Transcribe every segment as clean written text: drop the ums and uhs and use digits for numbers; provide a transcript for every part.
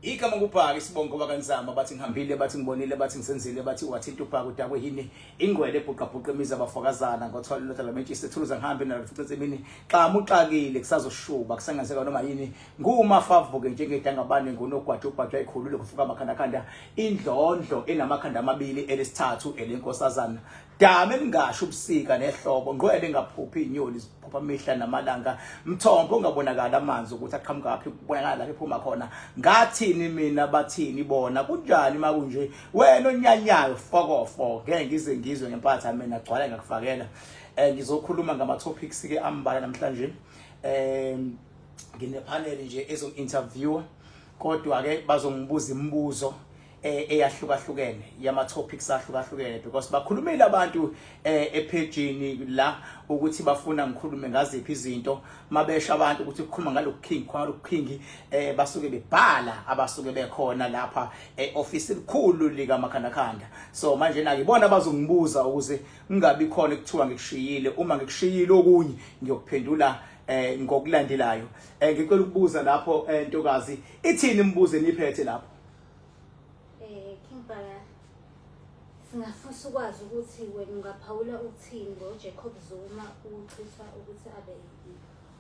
Igama ngubhaka isibongo bakaNzama, bathi ngihambile, bathi ngibonile, bathi ngisenzile, bathi wathinta ubhaka udakwe yini, ingwele ebhuqabhuqa imizi abafokazana ngothwala ilotha lamentshisi ethuluza ngihambe nalo futhi ensimini xamu uxakile kusazoshuba kusangenzeka noma yini, ngumafavuke njengedangabane, ngunogwaja ubhajwa ikhulule kufuka amakhandakhanda, indlondlo enamakhanda amabili elesithathu elenkosazana, dame elingasho ubusika nehlobo, ngqwele engaphuphi inyoni ziphupha mihla namalanga, mthombo ongabonakali amanzi ukuthi aqhamukaphi, kubonakala lapho ephuma khona. Ngathini mina, bathini bona, kunjani makunje, wena onyanyayo fokofo, ngeke ngize ngizwe ngempatha mina, gcwala ngakufakela. Ngizokhuluma ngama topics ke ambala namhlanje. Ngine panel nje ezo interviewer, kodwa ke bazongibuza imibuzo eyahlukahlukene yama topics ahlukahlukene, because bakhulumile abantu ephejini la ukuthi bafuna ngikhulume ngaziphi izinto. Mabesha abantu ukuthi kukhuluma ngalokhu king, khona lokhu king, basuke bebhala abasuke bekhona lapha eoffice elikhulu lika Makhandakhanda. So manje na ngibona bazongibuza ukuze ngingabi khona ekuthiwa ngikushiyile. Uma ngikushiyile okunye ngiyokuphendula ngokulandelayo. Ngicela ukubuza lapho, ntokazi, ithini imibuzo eniphethe lapho? King Bhaka, singafisa ukwazi ukuthi wena ungaphawula ukuthini ngoJacob Zuma ukuchithwa ukuthi abe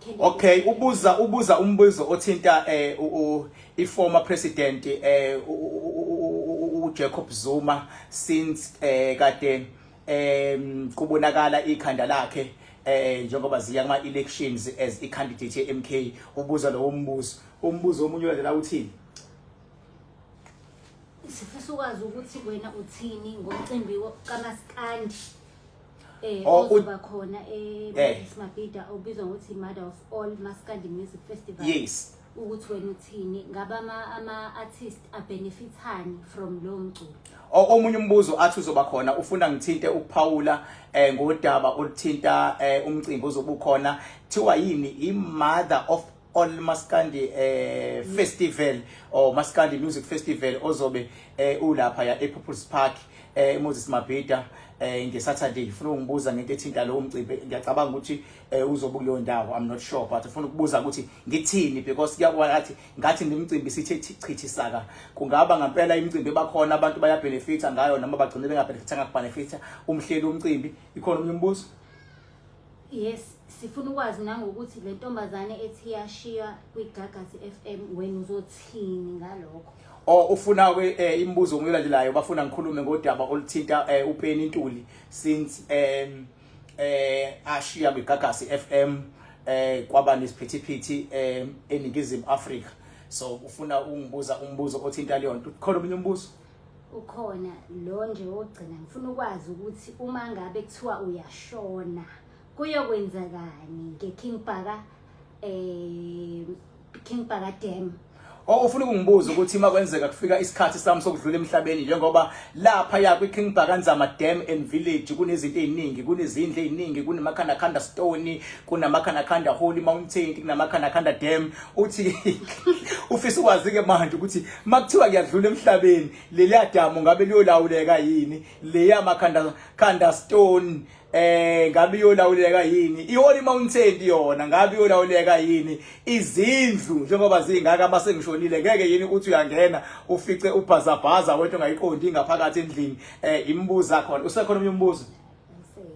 i-candidate. Okay, ubuza umbuzo othinta i-former president uJacob Zuma, since kade kubonakala ikhanda lakhe njengoba ziya kuma elections as i-candidate ye-MK. Ubuza lowo mbuzo. Umbuzo omunye ulandela uthini? Sifisa ukwazi ukuthi wena uthini ngomcimbi kaMaskandi Oh, ozoba khona eMoses Mabhida, obizwa ngokuthi Mother of All Maskandi Music Festival. Ukuthi wena uthini, ngabe ama artist abenefithani from lo mculo? Omunye umbuzo athi uzoba khona, ufuna ngithinte ukuphawula ngodaba oluthinta umcimbi ozobe ukhona, thiwa yini, i-Mother of All Maskandi Festival or Maskandi Music Festival, ozobe ulapha ya ePeople's Park, Moses Mabhida, ngeSaturday. Ufuna ukungibuza ngento ethinta lowo mcimbi. Ngiyacabanga ukuthi uzobe kuleyo ndawo, I'm not sure, but ufuna ukubuza ukuthi ngithini, because kuyabona ngathi nemicimbi sithe chithi saka. Kungaba ngempela imicimbi ebakhona abantu bayabenefita ngayo noma bagcine bengabenefitanga, kubenefita umhleli womcimbi. Ikhona omunye umbuzo? Yes, sifuna ukwazi nangokuthi le ntombazane ethi yashiya kwiGagasi FM, wena uzothini ngalokho? Oh, ufuna ke imibuzo omulandelayo, bafuna ngikhulume ngodaba oluthinta uPenny Ntuli since ashiya kwiGagasi FM, kwaba nesiphithiphithi eNingizimu Afrika. So ufuna ungibuza umbuzo othinta leyo nto. Khona omunye umbuzo? Ukhona lo nje wokugcina. Ngifuna ukwazi ukuthi uma ngabe kuthiwa uyashona, kuyokwenzakani nge-King Bhaka, King Bhaka Dam? Oh, ufuna ukungibuza ukuthi uma kwenzeka kufika isikhathi sami sokudlula emhlabeni, njengoba lapha ya kwi-King Bhaka Nzama Dam and Village kunezinto eziningi, kunezindlu eziningi, kunemakhandakhanda stone, kunamakhandakhanda Holy Mountain, kunamakhandakhanda Dam, uthi ufisa ukwazi ke manje ukuthi makuthiwa ngiyadlula emhlabeni, leliya damu ngabe liyolawuleka yini, leya makhanda khanda stone ngabe iyolawuleka yini, iHoly Mountain yona ngabe iyolawuleka yini, izindlu njengoba zingaka, basengishonile ngeke yini uthi uyangena ufice ubhazabhaza wethu ongayiqondi ngaphakathi endlini? Imibuzo khona. Usekhona omunye umbuzo?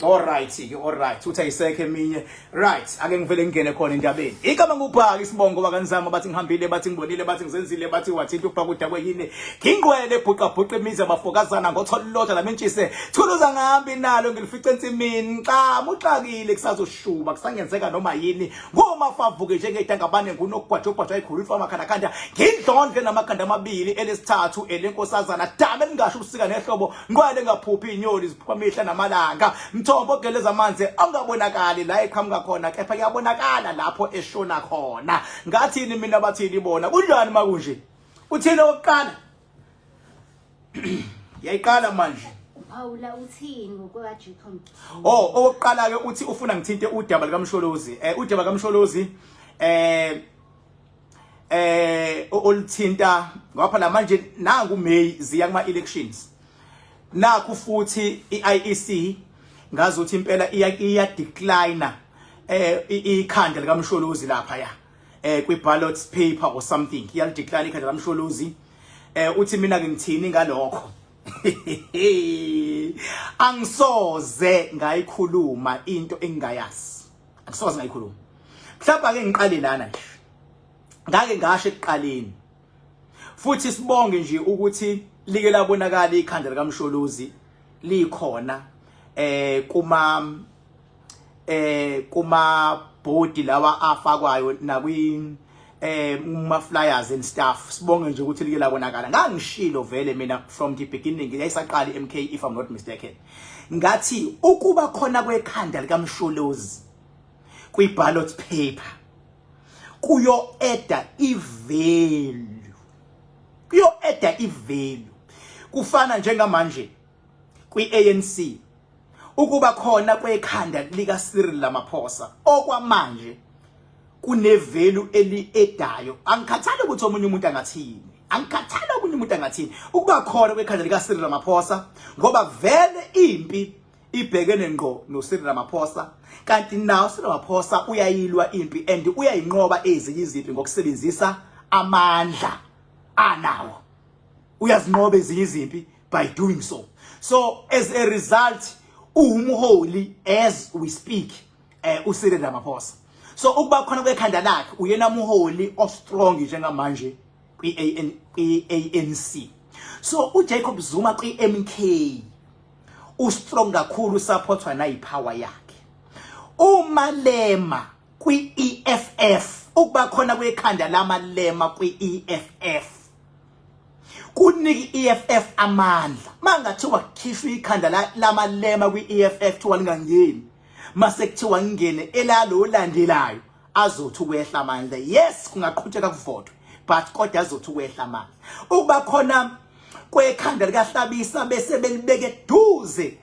All right ke, all right, uthi ayisekho eminye. Right, ake ngivele ngingene khona endabeni. Igama ngubhaka isibongo bakaNzama, bathi ngihambile, bathi ngibonile, bathi ngizenzile, bathi wathinta ubhaka udakwe yini, ngingqwele bhuqa bhuqa imizi abafokazana ngotholilotha lamentshise thuluza ngihambi nalo ngilifice ensimini xa muxakile kusazoshuba kusangenzeka noma yini, ngomafavuke njengedangabane, ngunogwaja ubhajwa ikhulu ifama khanda, ngindlondle namakhanda amabili elesithathu elenkosazana, dame elingasho ubusika nehlobo, ngqwele engaphuphi inyoni ziphupha mihla namalanga, mthombo ogeleza amanzi angabonakali la eqhamuka khona kepha kuyabonakala lapho eshona khona. Ngathini mina, bathini bona, kunjani makunje? Uthini okokuqala? Yayiqala manje. Uphawula uthini ngokukaJacob? Oh, okokuqala ke uthi ufuna ngithinte udaba likaMsholozi. Udaba kaMsholozi oluthinta ngoba la manje nangu May ziya kuma elections. Nakhu futhi iIEC ngazi ukuthi impela iya decline ikhanda likaMsholozi lapha ya. Kwi ballot paper or something, iyalidecline ikhanda laMsholozi. Uthi mina ke ngithini ngalokho? Angisoze ngayikhuluma into engingayazi, angisoze ngayikhuluma. Mhlawumbe ake ngiqale lana nje, ngake ngasho ekuqaleni futhi sibonge nje ukuthi like labonakala ikhanda likaMsholozi likhona kuma board lawa afakwayo nakwi uma flyers and stuff. Sibonge nje ukuthi like labonakala. Ngangishilo vele mina from the beginning, yayisaqala iMK if I'm not mistaken, ngathi ukuba khona kwekhanda likaMsholozi kwi ballot paper kuyo adda ivalue, kuyo adda ivalue. Kufana njengamanje kwi-ANC, ukuba khona kwekhanda lika Cyril Ramaphosa okwamanje kunevalue eli-addayo. Angikhathali ukuthi omunye umuntu angathini, angikhathali omunye umuntu angathini. Ukuba khona kwekhanda lika Cyril Ramaphosa, ngoba vele impi ibhekene ngqo noCyril Ramaphosa, kanti nawo Cyril Ramaphosa uyayilwa impi and uyayinqoba ezinye izimpi ngokusebenzisa amandla anawo. Uyazinqoba ezinye izimpi by doing so. So as a result, uwumholi as we speak, uCyril Ramaphosa. So ukuba khona kwekhanda lakhe, uyena muholi o strong njengamanje kwi-AN kwi-ANC. So uJacob Zuma kwi-MK ustrong kakhulu, supportwa nayipower yakhe. UMalema kwi-EFF, ukuba khona kwekhanda laMalema kwi-EFF kunika i-EFF amandla. Mangathiwa kukhishwa ikhanda laMalema kwi-EFF, thiwa lingangeni, mase kuthiwa ngingene elalo landelayo, azothi ukwehla amandla. Yes, kungaqhutsheka kuvotwe, but kodwa azothi ukwehla amandla. Ukuba khona kwekhanda likaHlabisa bese belibeke eduze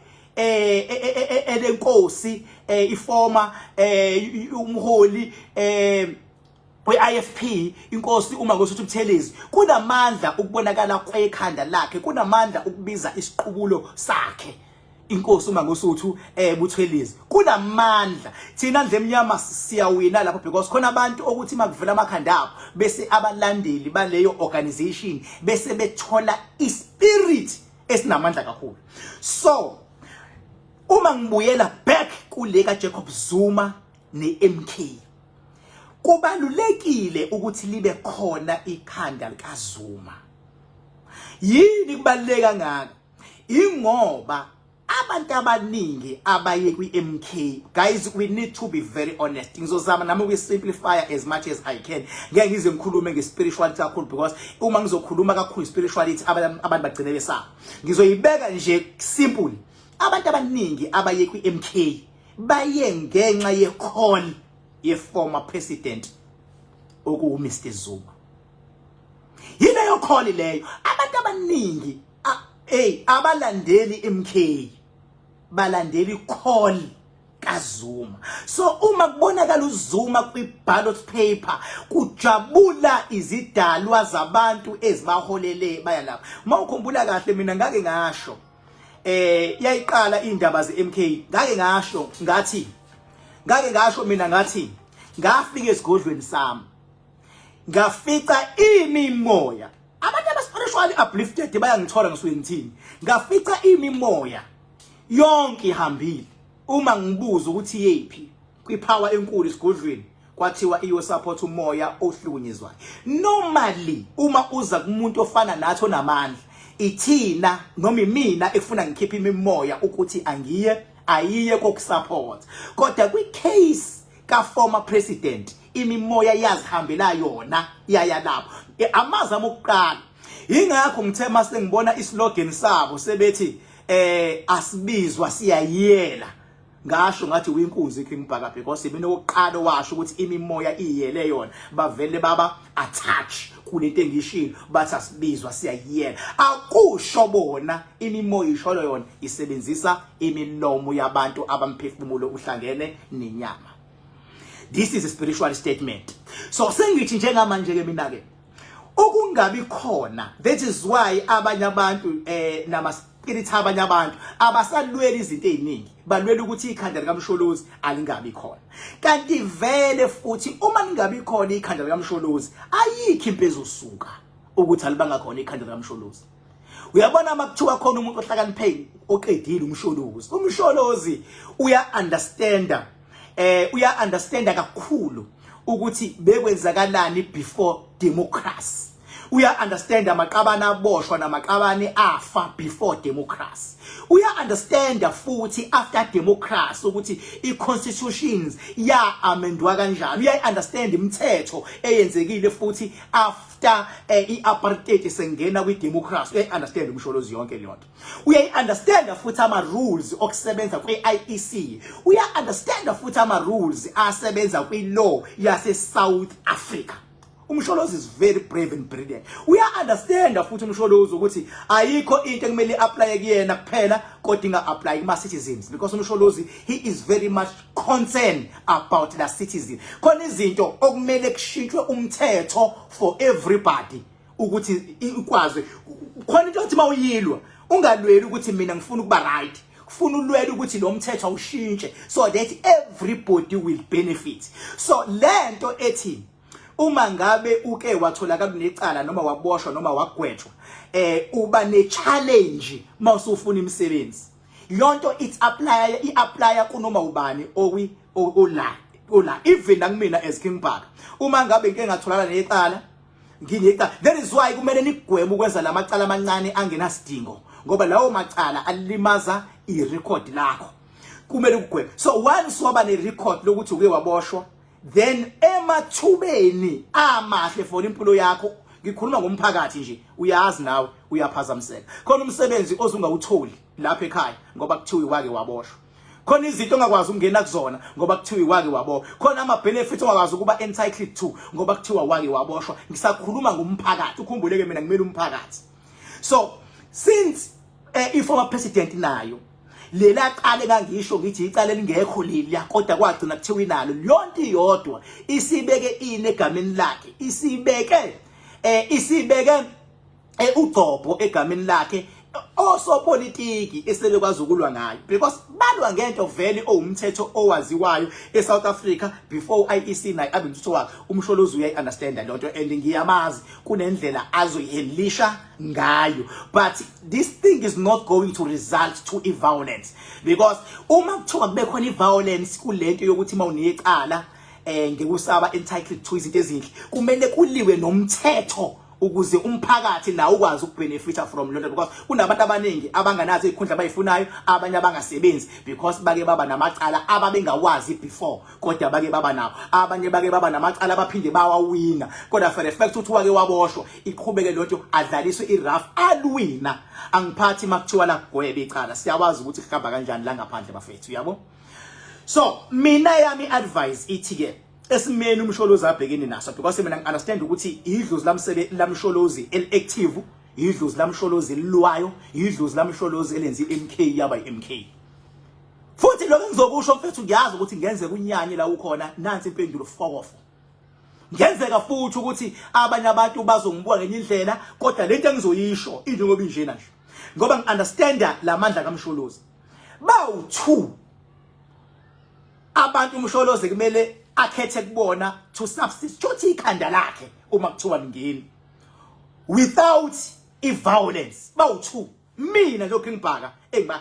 elenkosi, iformer umholi we-IFP, inkosi uma ngosuthi uButhelezi, kunamandla. Ukubonakala kwekhanda lakhe kunamandla ukubiza isiqubulo sakhe, inkosi uma ngosuthu Buthelezi, kunamandla. Thina ndle emnyama siyawina lapho because khona abantu okuthi makuvela amakhanda abo, bese abalandeli baleyo organization bese bethola ispirit esinamandla kakhulu. So uma ngibuyela back kule ka Jacob Zuma neMK, kubalulekile ukuthi libe khona ikhanda likaZuma. Yini kubaluleka kangaka? Ingoba abantu abaningi abaye kwi-MK, guys, we need to be very honest. Ngizozama nami ukuyisimplify as much as I can. Ngeke ngize ngikhulume nge-spirituality kakhulu because uma ngizokhuluma kakhulu spirituality, abantu bagcine besaba. Ngizoyibeka nje simple: abantu abaningi abaye kwi-MK baye ngenxa ye-call ye-former president okuwu Mr Zuma. Yileyo call leyo. Abantu abaningi, hey, abalandeli MK, balandeli call kaZuma. So uma kubonakala uZuma kwi-ballot paper, kujabula izidalwa zabantu ezibaholele baya lapha. Uma ukhumbula kahle, mina ngake ngasho, yayiqala indaba ze-MK, ngake ngasho ngathi, ngake ngasho mina ngathi ngafika esigodlweni sami, ngafica imimoya. Abantu aba-spiritually uplifted bayangithola ngisuke ngithini. Ngafica imimoya yonke ihambile. Uma ngibuza ukuthi yephi kwipower enkulu esigodlweni, kwathiwa iyo support umoya ohlukunyezwayo. Normally uma uza kumuntu ofana nathi onamandla, ithina noma imina efuna ngikhiphe imimoya ukuthi angiye ayiye kokusupport, kodwa kwi case ka former president imimoya yazihambela yona yaya lapho. Amazwi ami okuqala, ingakho ngithe mase ngibona islogan sabo sebethi asibizwa siyayiyela, ngasho ngathi uyinkunzi King Bhaka, because mina okokuqala washo ukuthi imimoya iyele yona. Bavele baba attach kulento engishilo, bathi asibizwa siyayiyela. Akusho bona, imimoya isholo yona, isebenzisa imilomo yabantu abamphefumulo uhlangene nenyama. This is a spiritual statement. So sengithi njengamanje ke mina ke ukungabi khona, that is why abanye abantu nama spirit abanye abantu abasalweli izinto eziningi, balwela ukuthi ikhanda likaMsholozi alingabi khona. Kanti vele futhi uma lingabi khona ikhanda likaMsholozi, ayikho impi ezosuka ukuthi alibanga khona ikhanda likaMsholozi. Uyabona, uma kuthiwa khona umuntu ohlakaniphile oqedile, uMsholozi. UMsholozi uya understanda, uya understanda kakhulu ukuthi bekwenzakalani before democracy. Uya understand amaqabane aboshwa namaqabane afa before democracy. Uya understand futhi after democracy ukuthi i-constitutions ya amendwa kanjani. Uya understand imithetho eyenzekile futhi after i-apartheid sengena kwi-democracy. Uya understand uMsholozi yonke leyo nto. Uya understand futhi ama rules okusebenza kwi-IEC. Uya understand futhi ama rules asebenza kwi-law yase South Africa. UMsholozi is very brave and brilliant. Uya understand futhi uMsholozi ukuthi ayikho into ekumele apply kuyena kuphela, kodwa inga apply kuma citizens, because uMsholozi, he is very much concerned about the citizen. Khona izinto okumele kushintshwe umthetho for everybody ukuthi ikwazi. Khona into othi mawuyilwa, ungalweli ukuthi mina ngifuna ukuba right, kufuna ulwele ukuthi lo mthetho awushintshe so that everybody will benefit. So lento ethi uma ngabe uke watholakala unecala noma waboshwa noma wagwetshwa, uba ne challenge mawusufuna imisebenzi, yonto it's apply, i-apply kunoma ubani okwi ola ola, even nakumina as King Bhaka, uma ngabe ngike ngatholakala necala, nginecala. That is why kumele nigweme ukwenza lamacala amancane angenasidingo, ngoba lawo macala alimaza irecord lakho. Kumele ukugweme. So once waba ne-record lokuthi uke waboshwa, then emathubeni amahle for impilo yakho, ngikhuluma ngomphakathi nje, uyazi nawe, uyaphazamiseka. Khona umsebenzi ozungawutholi lapha ekhaya ngoba kuthiwa wake waboshwa. Khona izinto ongakwazi ukungena kuzona ngoba kuthiwa wake waboshwa. Khona ama benefits ongakwazi ukuba entitled to ngoba kuthiwa wake waboshwa. Ngisakhuluma ngomphakathi, ukhumbuleke mina ngimele umphakathi. So since i-former president nayo lela cala engangisho ngithi icala elingekho leliya, kodwa kwagcina kuthiwa inalo, yonke iyodwa isibeke ini egameni lakhe, isibeke ugcobho egameni lakhe, osopolitiki esebekwazi ukulwa ngayo, because balwa ngento vele owumthetho owaziwayo eSouth Africa before IEC naye abe umthetho wakhe. UMsholozi uyayi understand lonto and ngiyamazi, kunendlela azoyihandlisha ngayo. But this thing is not going to result to i-violence, because uma kuthiwa kube khona i-violence kulento yokuthi uma unecala ngekusaba entitled to izinto ezinhle, kumele kuliwe nomthetho ukuze umphakathi nawo ukwazi ukubenefita from lonto, because kunabantu abaningi abanganazo izikhundla abayifunayo, abanye abangasebenzi because bake baba namacala ababengawazi before, kodwa bake baba nawo. Abanye bake baba namacala abaphinde bawawina, kodwa for the fact ukuthi wake waboshwa, iqhubeke lonto, adlaliswe irafu alwina. Angiphathi makuthiwa la gwebe icala, siyawazi ukuthi kuhamba kanjani la ngaphandle, bafethu, yabo. So mina yami advice ithi ke, esimeni uMsholozi abhekene naso, because mina ngi-understand ukuthi idlozi lamsebe laMsholozi eli-active, idlozi laMsholozi elilwayo, idlozi laMsholozi elenza i-MK yaba i-MK. Futhi lokho engizokusho, mfethu, ngiyazi ukuthi ngenzeka unyanye la ukhona. Nansi impendulo fokofo. Ngenzeka futhi ukuthi abanye abantu bazongibuka ngenye indlela, kodwa lento engizoyisho injengoba injena nje, ngoba ngi-understanda lamandla kaMsholozi. Bawu-two abantu uMsholozi kumele akhethe kubona to substitute ikhanda lakhe uma kuthiwa lingeni without i-violence. Bawu-two, mina nje King Bhaka engiba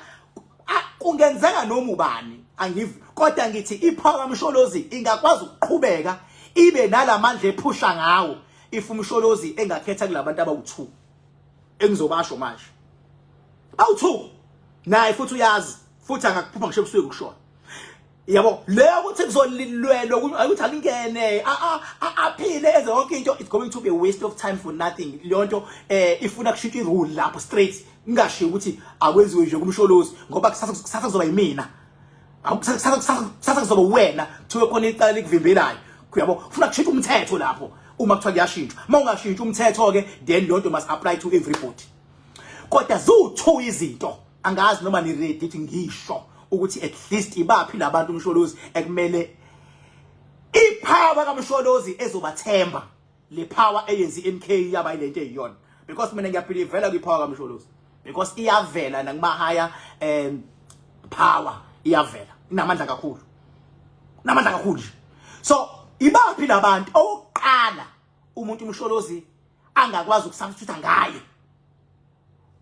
kungenzeka noma ubani angivi, kodwa ngithi ipower kaMsholozi ingakwazi ukuqhubeka ibe nalamandla ephusha ngawo if uMsholozi engakhetha kulabantu abawu2 engizobasho manje. Bawu2, naye futhi uyazi, futhi angakuphupha ngisho ebusuku kushona, yabo. Leyo ukuthi kuzolilwelwa ukuthi alingene aphile enze yonke into, it's going to be a waste of time for nothing. Leyo nto ifuna kushintsha irule lapho straight, ngingashiyo ukuthi akwenziwe nje kuMsholozi, ngoba kusasa kusasa kuzoba yimina, kusasa kusasa kuzoba wena, kuthiwe khona icala likuvimbelayo, uyabo. Ufuna kushintsha umthetho lapho uma kuthiwa kuyashintshwa. Uma ungashintshi umthetho ke, then leyo nto must apply to everybody. Kodwa ziwu-two izinto, angazi noma ni ready ukuthi ngisho ukuthi at least ibaphi labantu uMsholozi ekumele ipower kaMsholozi ezobathemba, le power eyenza iMK yaba ilento eyiyona, because mina ngiyabelievela kwipower kaMsholozi. Because iyavela nakuma higher power, iyavela, inamandla kakhulu, namandla kakhulu nje. So ibaphi labantu? Owokuqala umuntu uMsholozi angakwazi ukusubstitute ngaye,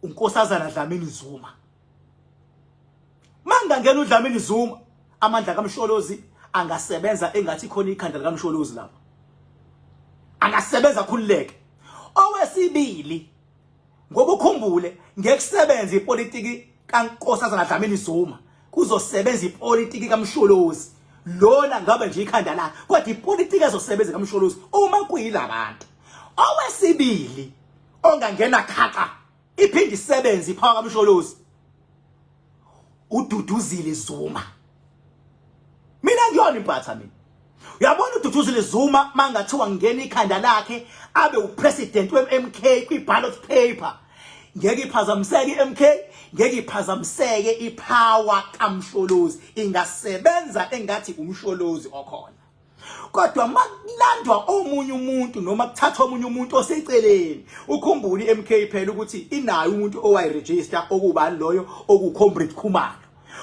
uNkosazana Dlamini Zuma. Mangangena uDlamini Zuma, amandla kaMsholozi angasebenza engathi khona ikhanda likaMsholozi lapha, angasebenza khululeke. Owesibili, ngoba ukhumbule, ngekusebenza ipolitiki kaNkosazana Dlamini Zuma, kuzosebenza ipolitiki kaMsholozi lona, ngabe nje ikhanda lakhe, kodwa ipolitiki ezosebenza kaMsholozi uma kuyilabantu. Owesibili ongangena khaxa iphinde isebenze ipower kaMsholozi, uDuduzile Zuma. Mina ngiyona impatha mina. Uyabona, uDuduzile Zuma mangathiwa ngena ikhanda lakhe abe upresident we-MK kwi-ballot paper, ngeke iphazamiseke i-MK, ngeke iphazamiseke ipower kaMsholozi, ingasebenza engathi uMsholozi okhona. Kodwa makulandwa omunye umuntu noma kuthathwa omunye umuntu oseceleni, ukhumbule i-MK phela ukuthi inayo umuntu owayiregister, okubani loyo? OkuComrade Khumalo.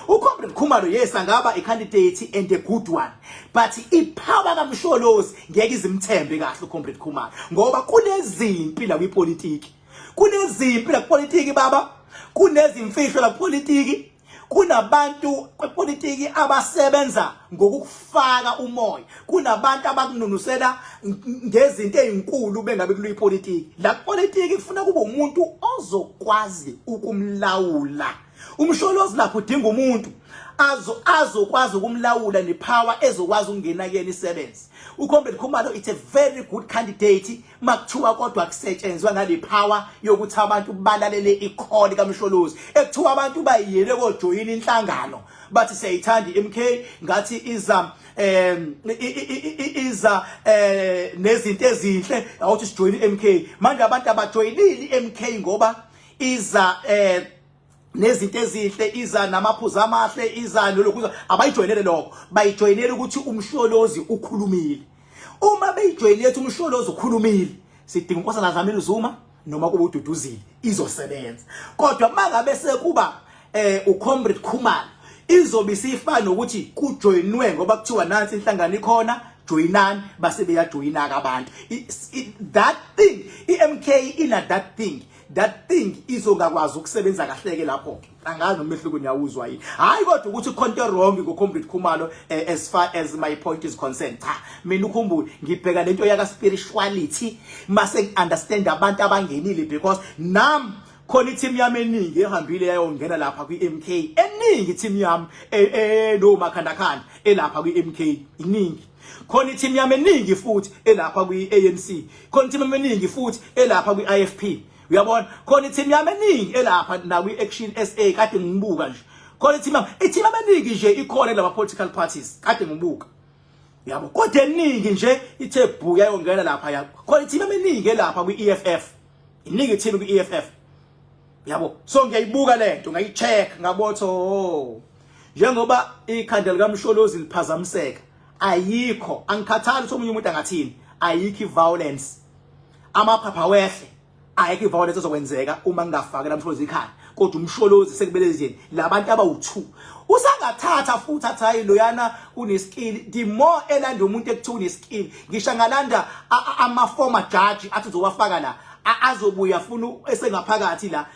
UComrade Khumalo, yes, angaba i-candidate and a good one, but ipower kaMsholozi ngeke izimthembe kahle uComrade Khumalo, ngoba kunezimpi la kwipolitiki, kunezimpi la kupolitiki baba, kunezimfihlo la kupolitiki, kunabantu kwepolitiki abasebenza ngokukufaka umoya, kunabantu abakununusela ngezinto ezinkulu bengabe kulipolitiki. La kupolitiki kufuna kube umuntu ozokwazi ukumlawula uMsholozi. Lapho udinga umuntu azokwazi ukumlawula nepower ezokwazi ukungena kuyena isebenze. UComrade Khumalo, it's a very good candidate makuthiwa kodwa kusetshenzwa ngale power yokuthi abantu balalele icall kaMsholozi, ekuthiwa abantu bayiyele kojoyina inhlangano, bathi siyayithanda iMK, ngathi iza nezinto ezinhle, awuthi sijoyine iMK. Manje abantu abajoyinile iMK ngoba iza nezinto ezinhle, iza namaphuzu amahle, iza nolokhu. Abayijoyinele lokho, bayijoyinele ukuthi uMsholozi ukhulumile. Uma beyijoyinele ukuthi uMsholozi ukhulumile, sidinga uNkosazana Dlamini Zuma noma kube uDuduzile, izosebenza. Kodwa mangabe sekuba uComrade Khumalo, izobe isifana nokuthi kujoyinwe ngoba kuthiwa nansi inhlangano ikhona, joyinani, base beyajoyina ke abantu. That thing, iMK ina that thing izongakwazi ukusebenza kahle ke lapho ke. Angazi nomehluko niyawuzwa yini. Hayi, kodwa ukuthi khona into wrong ngoComrade Khumalo, as far as my point is concerned, cha. Mina, ukhumbule, ngibheka lento yaka spirituality mase understand abantu abangenile, because nam khona i-team yami eningi ehambile yayongena lapha kwi-MK, eningi i-team yami eno makhanda khanda elapha kwi-MK iningi. Khona i-team yami eningi futhi elapha kwi-ANC, khona i-team yami eningi futhi elapha kwi-IFP. Uyabona, khona i-team yami eningi elapha na kwi-Action SA, kade ngibuka nje. Khona i-team yami eningi nje ikhona lama political parties, kade ngibuka, yabo. Kodwa eningi nje ithe bhu yayongena lapha ya. Khona i-team yami eningi elapha kwi-EFF, iningi i-team kwi-EFF, yabo. So ngiyayibuka lento, ngayicheck, ngabotho, oh, njengoba ikhanda likaMsholozi liphazamiseka, ayikho, angikhathali ukuthi omunye umuntu angathini, ayikho i-violence, amaphapha wehle, ayikho i-violence ezokwenzeka uma ngingafaki laMsholozi ikhanda. Kodwa uMsholozi sekubelezeni labantu abawu2 usangathatha futhi athi hayi, loyana uneskill. The more elanda umuntu ekuthiwa uneskill, ngisho ngalanda ama former judge athi uzowafaka la, azobuya funa esengaphakathi la,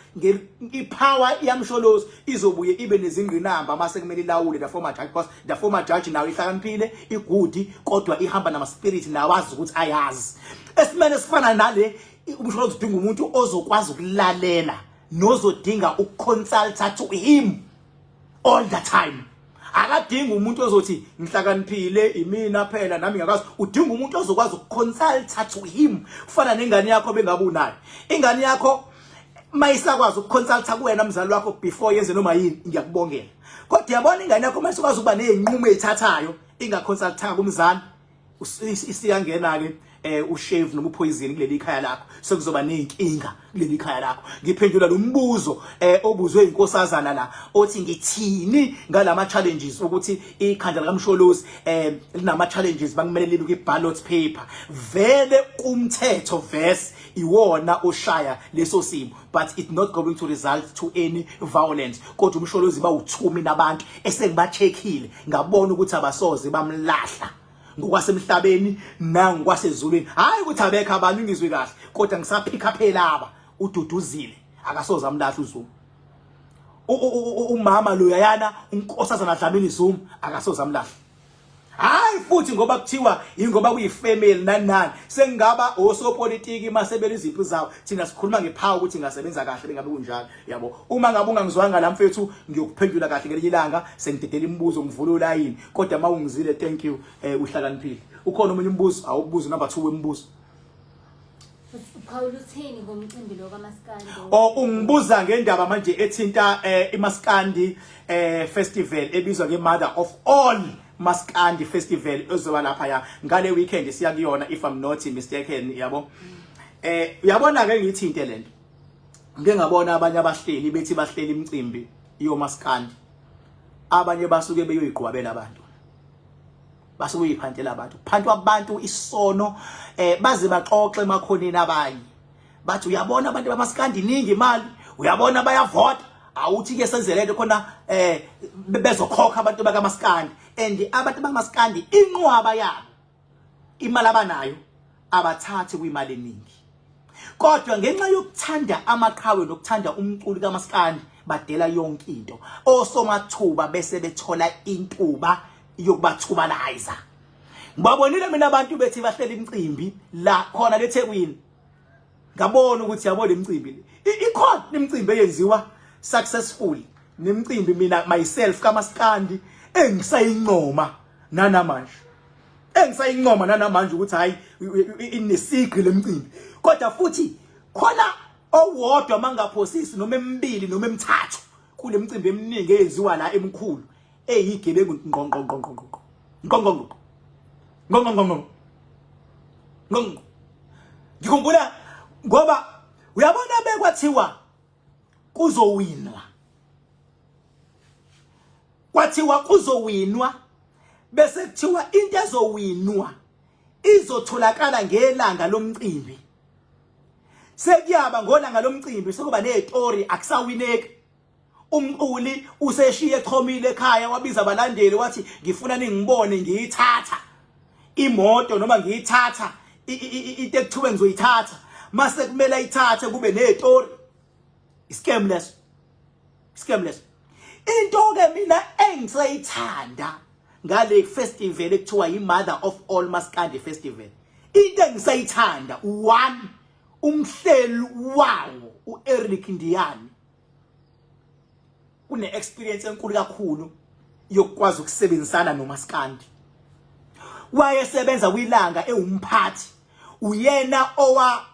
ipower yaMsholozi izobuye ibe nezingqinamba mase kumele ilawule the former judge, because the former judge nayo ihlakaniphile, igood, kodwa ihamba nama spirit nawo azi ukuthi ayazi. Esimene esifana nale, uMsholozi udinga umuntu ozokwazi ukulalela nozodinga ukuconsulta to him all the time. Akadingi umuntu ozothi ngihlakaniphile, imina phela, nami ngiyakwazi. Udinga umuntu ozokwazi ukuconsulta to him, kufana nengane yakho. Bengabe unayo ingane yakho, mayisakwazi ukuconsulta kuwena mzali wakho before yenze noma yini, ngiyakubongela. Kodwa uyabona, ingane yakho mayisakwazi ukuba nezinqumo ezithathayo ingaconsultanga kumzali, isiyangena ke ushave noma upoison kuleli khaya lakho, sekuzoba nezinkinga kuleli khaya lakho. Ngiphendula lo mbuzo obuzwe inkosazana la othi ngithini ngalama challenges, ukuthi ikhanda likaMsholozi linama challenges, bakumele libe kwi ballot paper. Vele kumthetho verse Iwona oshaya leso simo, but it's not going to result to any violence. Kodwa uMsholozi bawuthumi nabantu esengibacheckile, ngabona ukuthi abasoze bamlahla ngokwasemhlabeni nangokwasezulwini. Hayi ukuthi abekho abantu, ngizwe kahle, kodwa ngisaphika phela aba uDuduzile akasoze amlahla uZuma. Umama loyayana uNkosazana Dlamini Zuma akasoze amlahla. Hayi futhi ngoba kuthiwa ingoba kuyifamily nani nani, sengingaba osopolitiki masebela izimpi zawo. Thina sikhuluma ngepower ukuthi ingasebenza kahle bengabe kunjalo, yabo. Uma ngabe ungangizwanga la mfethu, ngiyokuphendula kahle ngelinye ilanga, sengidedela imibuzo, ngivula ulayini. Kodwa uma ungizile, thank you, uhlakaniphile. Ukhona omunye umbuzo? Awubuzo number 2 wemibuzo. Uphawula uthini ngomcimbi lo kaMaskandi? Oh, ungibuza ngendaba manje ethinta iMaskandi festival ebizwa ngeMother of All Maskandi Festival ezoba lapha ya ngale weekend siya kuyona, if I'm not mistaken, yabo. Uyabona ke ngithinte lento. Ngike ngabona abanye abahleli bethi bahleli imicimbi yoMaskandi. Abanye basuke beyoyiqwabela abantu. Basuke uyiphantela abantu, phantwa abantu isono, baze baxoxe emakhoneni. Abanye bathi, "Uyabona abantu bamaskandi iningi imali, uyabona bayavota, awuthi ke senze lento khona bezokhokha abantu bakamaskandi." And abantu bakamaskandi inqwaba yabo imali abanayo abathathi kwimali eningi, kodwa ngenxa yokuthanda amaqhawe nokuthanda umculi kamaskandi badela yonke into. Osomathuba bese bethola intuba yokubathubalayiza. Ngibabonile mina abantu bethi bahlela imicimbi la khona leThekwini, ngabona ukuthi yabo lemicimbi le ikhona imicimbi eyenziwa successful, nemicimbi mina myself kamaskandi engisayincoma nanamanje, engisayincoma nanamanje ukuthi hayi, inesigqi lemicimbi. Kodwa futhi khona owodwa mangaphosisi noma emibili noma emithathu kule micimbi eminingi eyenziwa la emkhulu eyigebengu ngqo ngqo ngqo ngqo ngqo ngqo ngqo ngqo ngqo ngqo ngqo ngqo. Ngikhumbula ngoba uyabona bekwathiwa kuzowinwa, kwathiwa kuzowinwa, bese kuthiwa into ezowinwa izotholakala ngelanga lomcimbi. Sekuyaba ngolanga lomcimbi sekuba nezitori, akusawineki. Umculi useshiye echomile ekhaya, wabiza abalandeli wathi, "Ngifuna ningibone ngiyithatha imoto noma ngiyithatha into ekuthiwe ngizoyithatha." Mase kumele ayithathe kube nezitori. Iscam leso, iscam leso. Into ke mina engisayithanda ngale festival ekuthiwa yi-Mother of All Maskandi Festival, into engisayithanda, one, umhleli wawo u-Eric Ndiyane une experience enkulu kakhulu yokukwazi ukusebenzisana nomaskandi. Wayesebenza kwilanga ewumphathi, uyena owa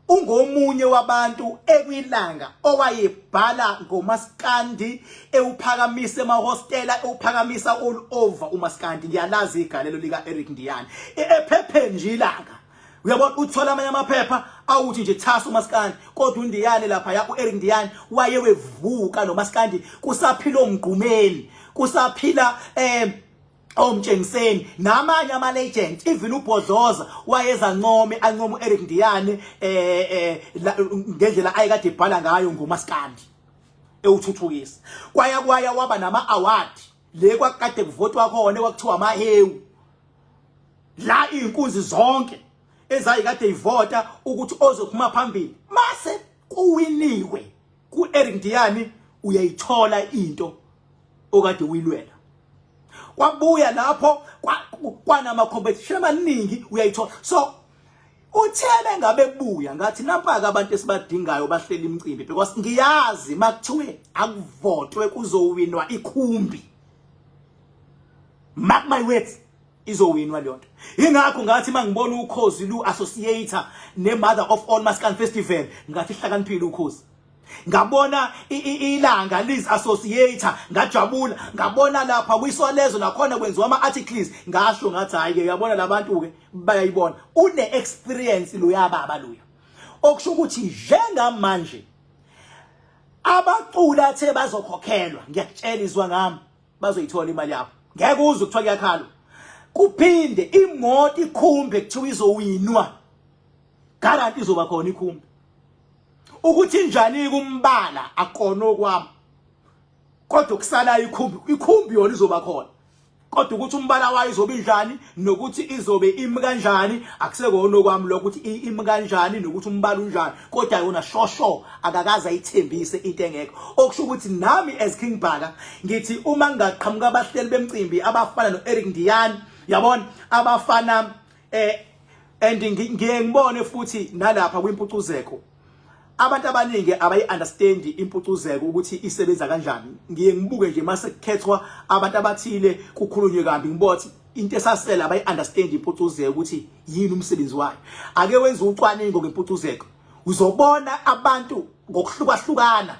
ungomunye wabantu ekwilanga owayebhala ngomaskandi, ewuphakamisa emahostela, ewuphakamisa all over umaskandi. Ngiyalazi igalelo lika Eric Ndiyane ephepheni nje ilanga. Uyabona, uthola amanye amaphepha awuthi nje thasa umaskandi, kodwa uNdiyane lapha ya uEric Ndiyane wayewevuka nomaskandi kusaphila oMgqumeni, kusaphila omtshengiseni namanye ama legend, even uBhodloza wayeza ncome, ancoma uEric Ndiyane ngendlela ayekade ebhala ngayo ngomaskandi ewuthuthukisa. Kwaya kwaya waba nama award le kwakade kuvotwa khona, kwakuthiwa amahewu la, inkunzi zonke ezayikade ivota ukuthi ozophuma phambili. Mase kuwiniwe ku-Eric Ndiyani, uyayithola into okade uyilwela. Kwabuya lapho kwanama competition amaningi, uyayithola. So uthele ngabe kubuya ngathi nampa-ke abantu esibadingayo bahlela imicimbi, because ngiyazi makuthiwe akuvotwe kuzowinwa ikhumbi, mark my words, izowinwa leyo nto. Ingakho ngathi mangibona Ukhozi lu associator ne Mother of All Maskandi Festival, ngathi hlakaniphile Ukhozi. Ngabona ilanga liz associator, ngajabula. Ngabona lapha kwiSolezwe nakhona kwenziwa ama articles, ngasho ngathi hayi ke, uyabona labantu ke bayayibona, une experience lo yababa loya. Okusho ukuthi njengamanje abaculi athe bazokhokhelwa, ngiyakutshela, izwa ngami, bazoyithola imali yabo, ngeke uzwe kuthiwa kuyakhalwa. Kuphinde imoto ikhumbe kuthiwa izowinwa. Guarantee izoba khona ikhumbi. Ukuthi injani kumbala akona okwami. Kodwa kusala ikhumbi, ikhumbi yona izoba khona. Kodwa ukuthi umbala wayo izobe injani nokuthi izobe imi kanjani akusekona okwami lokho ukuthi imi kanjani nokuthi umbala unjani kodwa yona shosho akakaze ayithembise into engekho okusho ukuthi nami as King Bhaka ngithi uma ngingaqhamuka abahleli bemcimbi abafana noEric Ndiyani yabona abafana eh and ngiye ngibone futhi nalapha kwimpucuzeko abantu abaningi abayi-understand impucuzeko ukuthi isebenza kanjani ngiye ngibuke nje mase kukhethwa abantu abathile kukhulunywe kambi ngibothi into esasele abayi-understand impucuzeko ukuthi yini umsebenzi wayo ake wenze ucwaningo ngempucuzeko uzobona abantu ngokuhlukahlukana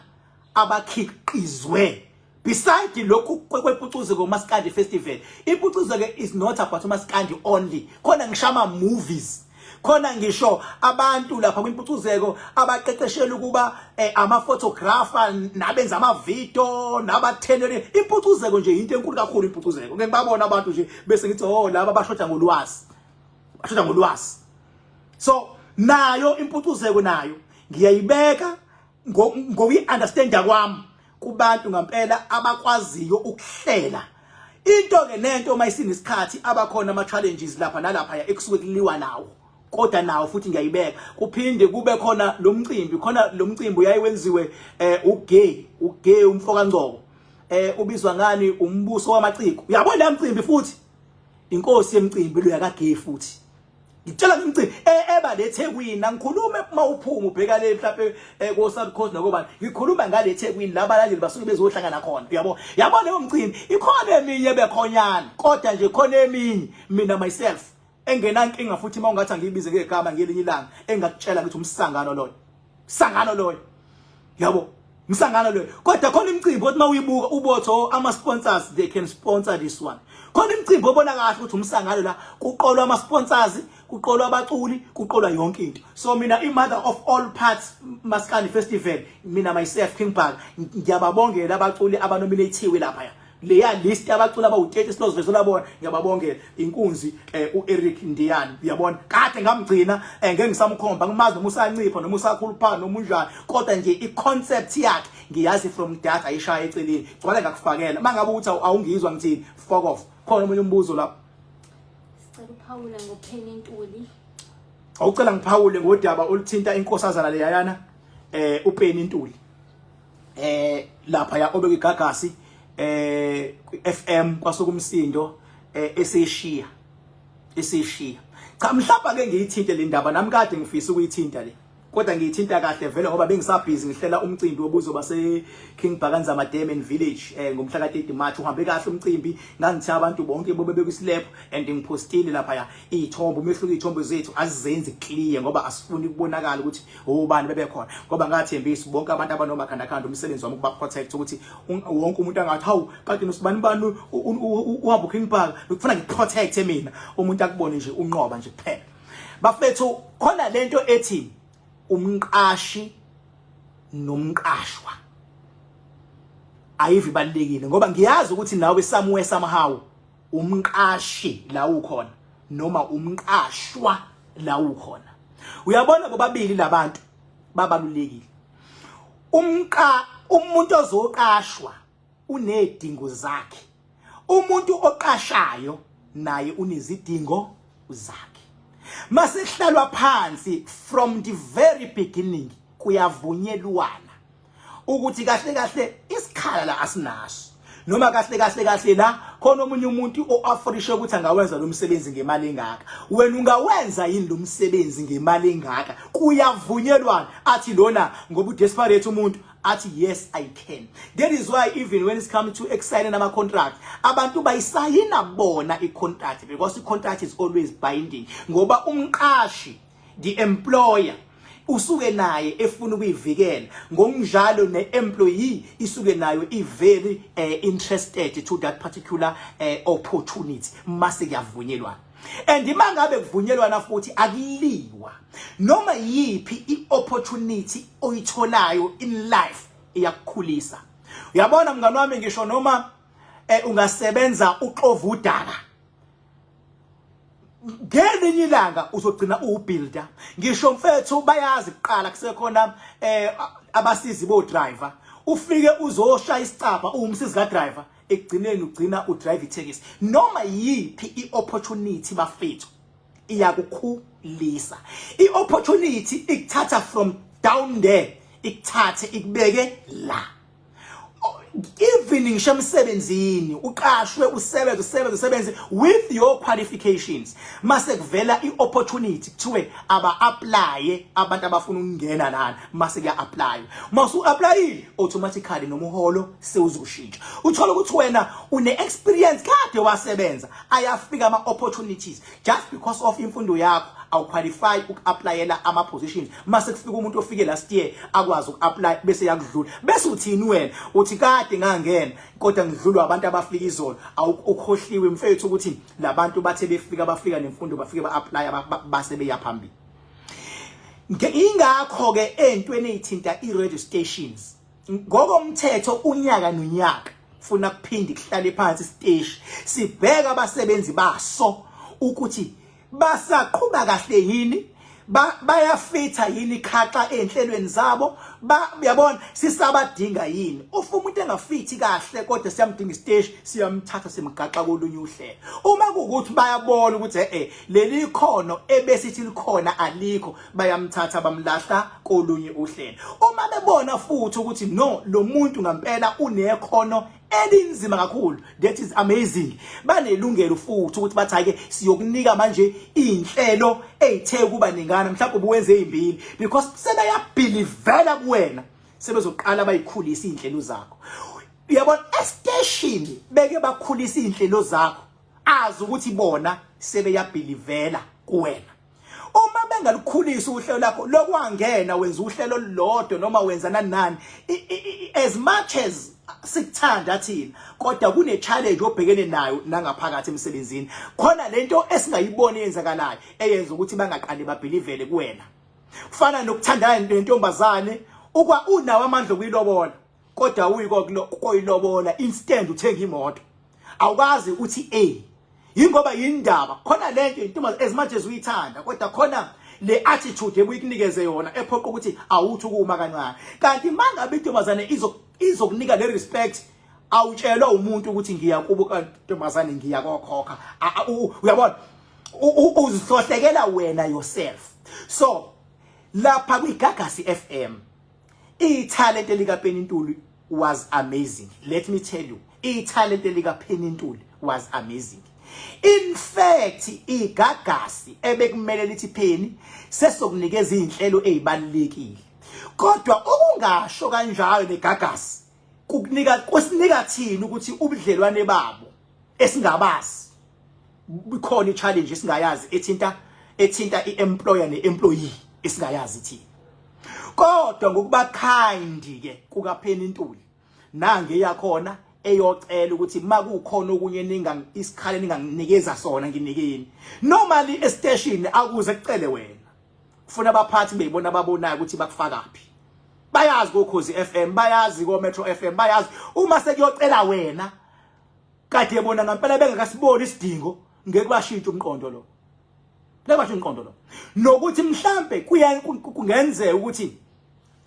abakhiqizwe beside lokhu kwempucuzeko umaskandi festival impucuzeko is not about umaskandi only khona ngisho ama movies khona ngisho abantu lapha kwimpucuzeko abaqeqeshela ukuba eh, ama photographer nabenza ama video nabathenele impucuzeko nje into enkulu kakhulu impucuzeko ngeke ngibabona abantu nje bese ngithi oh laba bashoda ngolwazi bashoda ngolwazi so nayo impucuzeko nayo ngiyayibeka ngokuyi-understanda kwami kubantu ngampela abakwaziyo ukuhlela into ke nento uma isinesikhathi abakhona ama challenges lapha nalapha ekusuke kuliwa nawo kodwa nawo futhi ngiyayibeka kuphinde kube khona lo mcimbi khona lo mcimbi uyayiwenziwe eh ugay ugay umfoka Ngcobo eh ubizwa ngani umbuso wamaciko uyabona lo mcimbi futhi inkosi yemcimbi lo yakagay futhi ngitshela ngimcimbi e, eba leThekwini angikhulume uma uphuma ubheka le mhlawumbe eh, ko South Coast nakobani ngikhuluma ngale Thekwini la abalandeli basuke bezohlangana khona uyabo yabo leyo mcimbi ikhona eminye bekhonyana kodwa nje khona eminye mina myself engenankinga futhi uma ungathi angiyibize ngegama ngelinye ilanga engakutshela ngithi umsangano loyo sangano loyo yabo msangano loyo kodwa khona imicimbi othi mawuyibuka ubotho oh, ama sponsors they can sponsor this one khona imicimbi obona kahle ukuthi umsangano la kuqolwa ama sponsors kuqolwa abaculi kuqolwa yonke into so mina i mother of all parts Maskandi Festival mina myself King Bhaka ngiyababongela abaculi abanominathiwe lapha ya leya list yabaculi abawu-30 silozivezela bona ngiyababongela inkunzi eh, u-Eric Ndiyani uyabona kade ngamgcina eh, ngeke ngisamkhomba ngimazi noma usancipha noma usakhuluphala noma unjani kodwa nje i-concept yakhe ngiyazi from that ayishaya eceleni gcwale ngakufakela uma ngabe ukuthi awungizwa ngithini fuck off khona omunye umbuzo lapho sicela uphawule ngoPenny Ntuli awucela ngiphawule ngodaba oluthinta inkosazana leyayana eh uPenny Ntuli eh lapha ya obeka igagasi eh FM kwasukumsindo eh eseshiya eseshiya cha mhlawumbe ke ngiyithinte le ndaba nami kade ngifisa ukuyithinta le kodwa ngiyithinta kahle vele ngoba bengisabhizi ngihlela umcimbi obuzoba se King Bhakanzama Dam and Village eh ngomhla ka 30 March uhambe kahle umcimbi ngangithe abantu bonke bobe bekwislab and ngipostile lapha ya iy'thombe umehluko iy'thombe zethu azizenzi clear ngoba asifuni kubonakala ukuthi obani bebekhona ngoba ngathembisa bonke abantu abanomakhandakhanda umsebenzi wami ukuba protect ukuthi wonke umuntu angathi hawu kanti nosibani bani uhamba uKing Park ngifuna ngiprotect mina umuntu akubone nje unqoba nje kuphela bafethu khona lento ethi umqashi nomqashwa ayivi balekile ngoba ngiyazi ukuthi nawe somewhere somehow umqashi la ukhona noma umqashwa la ukhona uyabona bobabili labantu babalulekile umqa umuntu ozoqashwa unedingo zakhe umuntu oqashayo naye unezidingo zakhe masehlalwa phansi from the very beginning kuyavunyelwana ukuthi kahle kahle isikhala la asinaso noma kahle kahle kahle la khona omunye umuntu oafrishe ukuthi angawenza lo msebenzi ngemali engaka wena ungawenza yini lo msebenzi ngemali engaka kuyavunyelwana athi lona ngoba udesperate umuntu athi yes i can that is why even when it's come to exciting ama contract abantu bayisayina bona i contract because i contract is always binding ngoba umqashi the employer usuke naye efuna ukuyivikela ngokunjalo ne-employee isuke nayo i-very uh, interested to that particular uh, opportunity mase kuyavunyelwana and uma ngabe kuvunyelwana futhi akuliwa noma yiphi i-opportunity oyitholayo in life iyakukhulisa uyabona mngani wami ngisho noma eh, ungasebenza uxova udaka Ngelinye ilanga uzogcina ubuilder. Ngisho mfethu, bayazi kuqala kusekhona abasizi bo driver, ufike uzoshaya isicabha uwumsizi ka driver, ekugcineni ugcina udrive itekisi. Noma yiphi iopportunity, bafethu, iyakukhulisa. Iopportunity ikuthatha from down there, ikuthathe ikubeke la. Even ngisho emsebenzini, uqashwe, usebenze, usebenze, usebenze with your qualifications, mase kuvela iopportunity, kuthiwe aba apply abantu abafuna ukungena lana, mase kuya apply. Mase uapplyile, automatically nomuholo sewuzoshintsha. Uthola ukuthi wena une experience, kade wasebenza, ayafika ama opportunities, just because of imfundo yakho awuqualify uku-applyela ama positions. Mase kufika umuntu ofike last year akwazi uku-apply, bese yakudlula. Bese uthini wena? Uthi kade ngangena kodwa ngidlulwa abantu abafika izolo. Awukhohliwe mfethu ukuthi labantu bathe befika, bafika nemfundo, bafike ba-apply, base beya phambili. Ingakho ke entweni ezithinta i-radio stations, ngokomthetho unyaka nonyaka funa kuphinde kuhlale phansi isiteshi, sibheka abasebenzi baso ukuthi basaqhuba kahle yini, bayafitha yini khaxa enhlelweni zabo, uyabona, sisabadinga yini. Ufa umuntu engafithi kahle kodwa siyamdinga isiteshi, siyamthatha simgaxa kolunye uhlelo. Uma kuwukuthi bayabona ukuthi leli khono ebesithi likhona alikho, bayamthatha bamlahla kolunye uhlelo. Uma bebona futhi ukuthi no, lo muntu ngempela unekhono elinzima kakhulu, that is amazing, banelungelo futhi ukuthi bathi ake siyokunika manje inhlelo ezithe kuba ningana, mhlawumbe ubuwenze ezimbili, because sebeyabelievela kuwena, sebezoqala bayikhulisa izinhlelo zakho. Uyabona, estation beke bakhulisa izinhlelo zakho, azi ukuthi bona sebeyabelievela kuwena. Uma bengalukhulisa uhlelo lakho lokwangena, wenza uhlelo olulodwa noma wenza nani nani, as much as sikuthanda thina, kodwa kune challenge obhekene nayo nangaphakathi emsebenzini. Khona lento esingayiboni eyenzakalayo eyenza ukuthi bangaqali babelievele kuwena. Kufana nokuthandana nentombazane, ukwa unawo amandla okuyilobola, kodwa uyiko koyilobola, instead uthenga imoto. Awukazi uthi a yingoba yindaba khona lento intombazane, as much as uyithanda, kodwa khona le attitude ebuyikunikeze yona ephoqa ukuthi awuthi ukuma kancane. Kanti mangabe intombazane izokunika le respect, awutshelwa umuntu ukuthi ngiya kubo kantombazane, ngiya kokhokha, uyabona, uzihlohlekela wena yourself. So lapha kwiGagasi FM, ithalente lika Penny Ntuli was amazing. Let me tell you, ithalente lika Penny Ntuli was amazing. In fact, iGagasi ebekumele lithi, "Penny, sesokunikeza izinhlelo ezibalekile," kodwa ukungasho kanjalo neGagasi kukunika, kusinika thina ukuthi ubudlelwane babo esingabazi, ikhona i-challenge esingayazi ethinta i-employer ne-employee esingayazi thina. Kodwa ngokuba kind ke kukaPenny Ntuli, nange yakhona eyocela ukuthi makukhona okunye ninga isikhala ninganginikeza sona, nginikeni. Normally estation akuze kucele wena, ufuna abaphathi beyibona, ababonayo ukuthi bakufakaphi. Bayazi koKhozi FM, bayazi ko Metro FM, bayazi. Uma sekuyocela wena, kade yebona ngempela bengakasiboni isidingo, ngeke bashintshe umqondo lo, ngeke bashintshe umqondo lo. Nokuthi mhlambe kuya kungenzeka ukuthi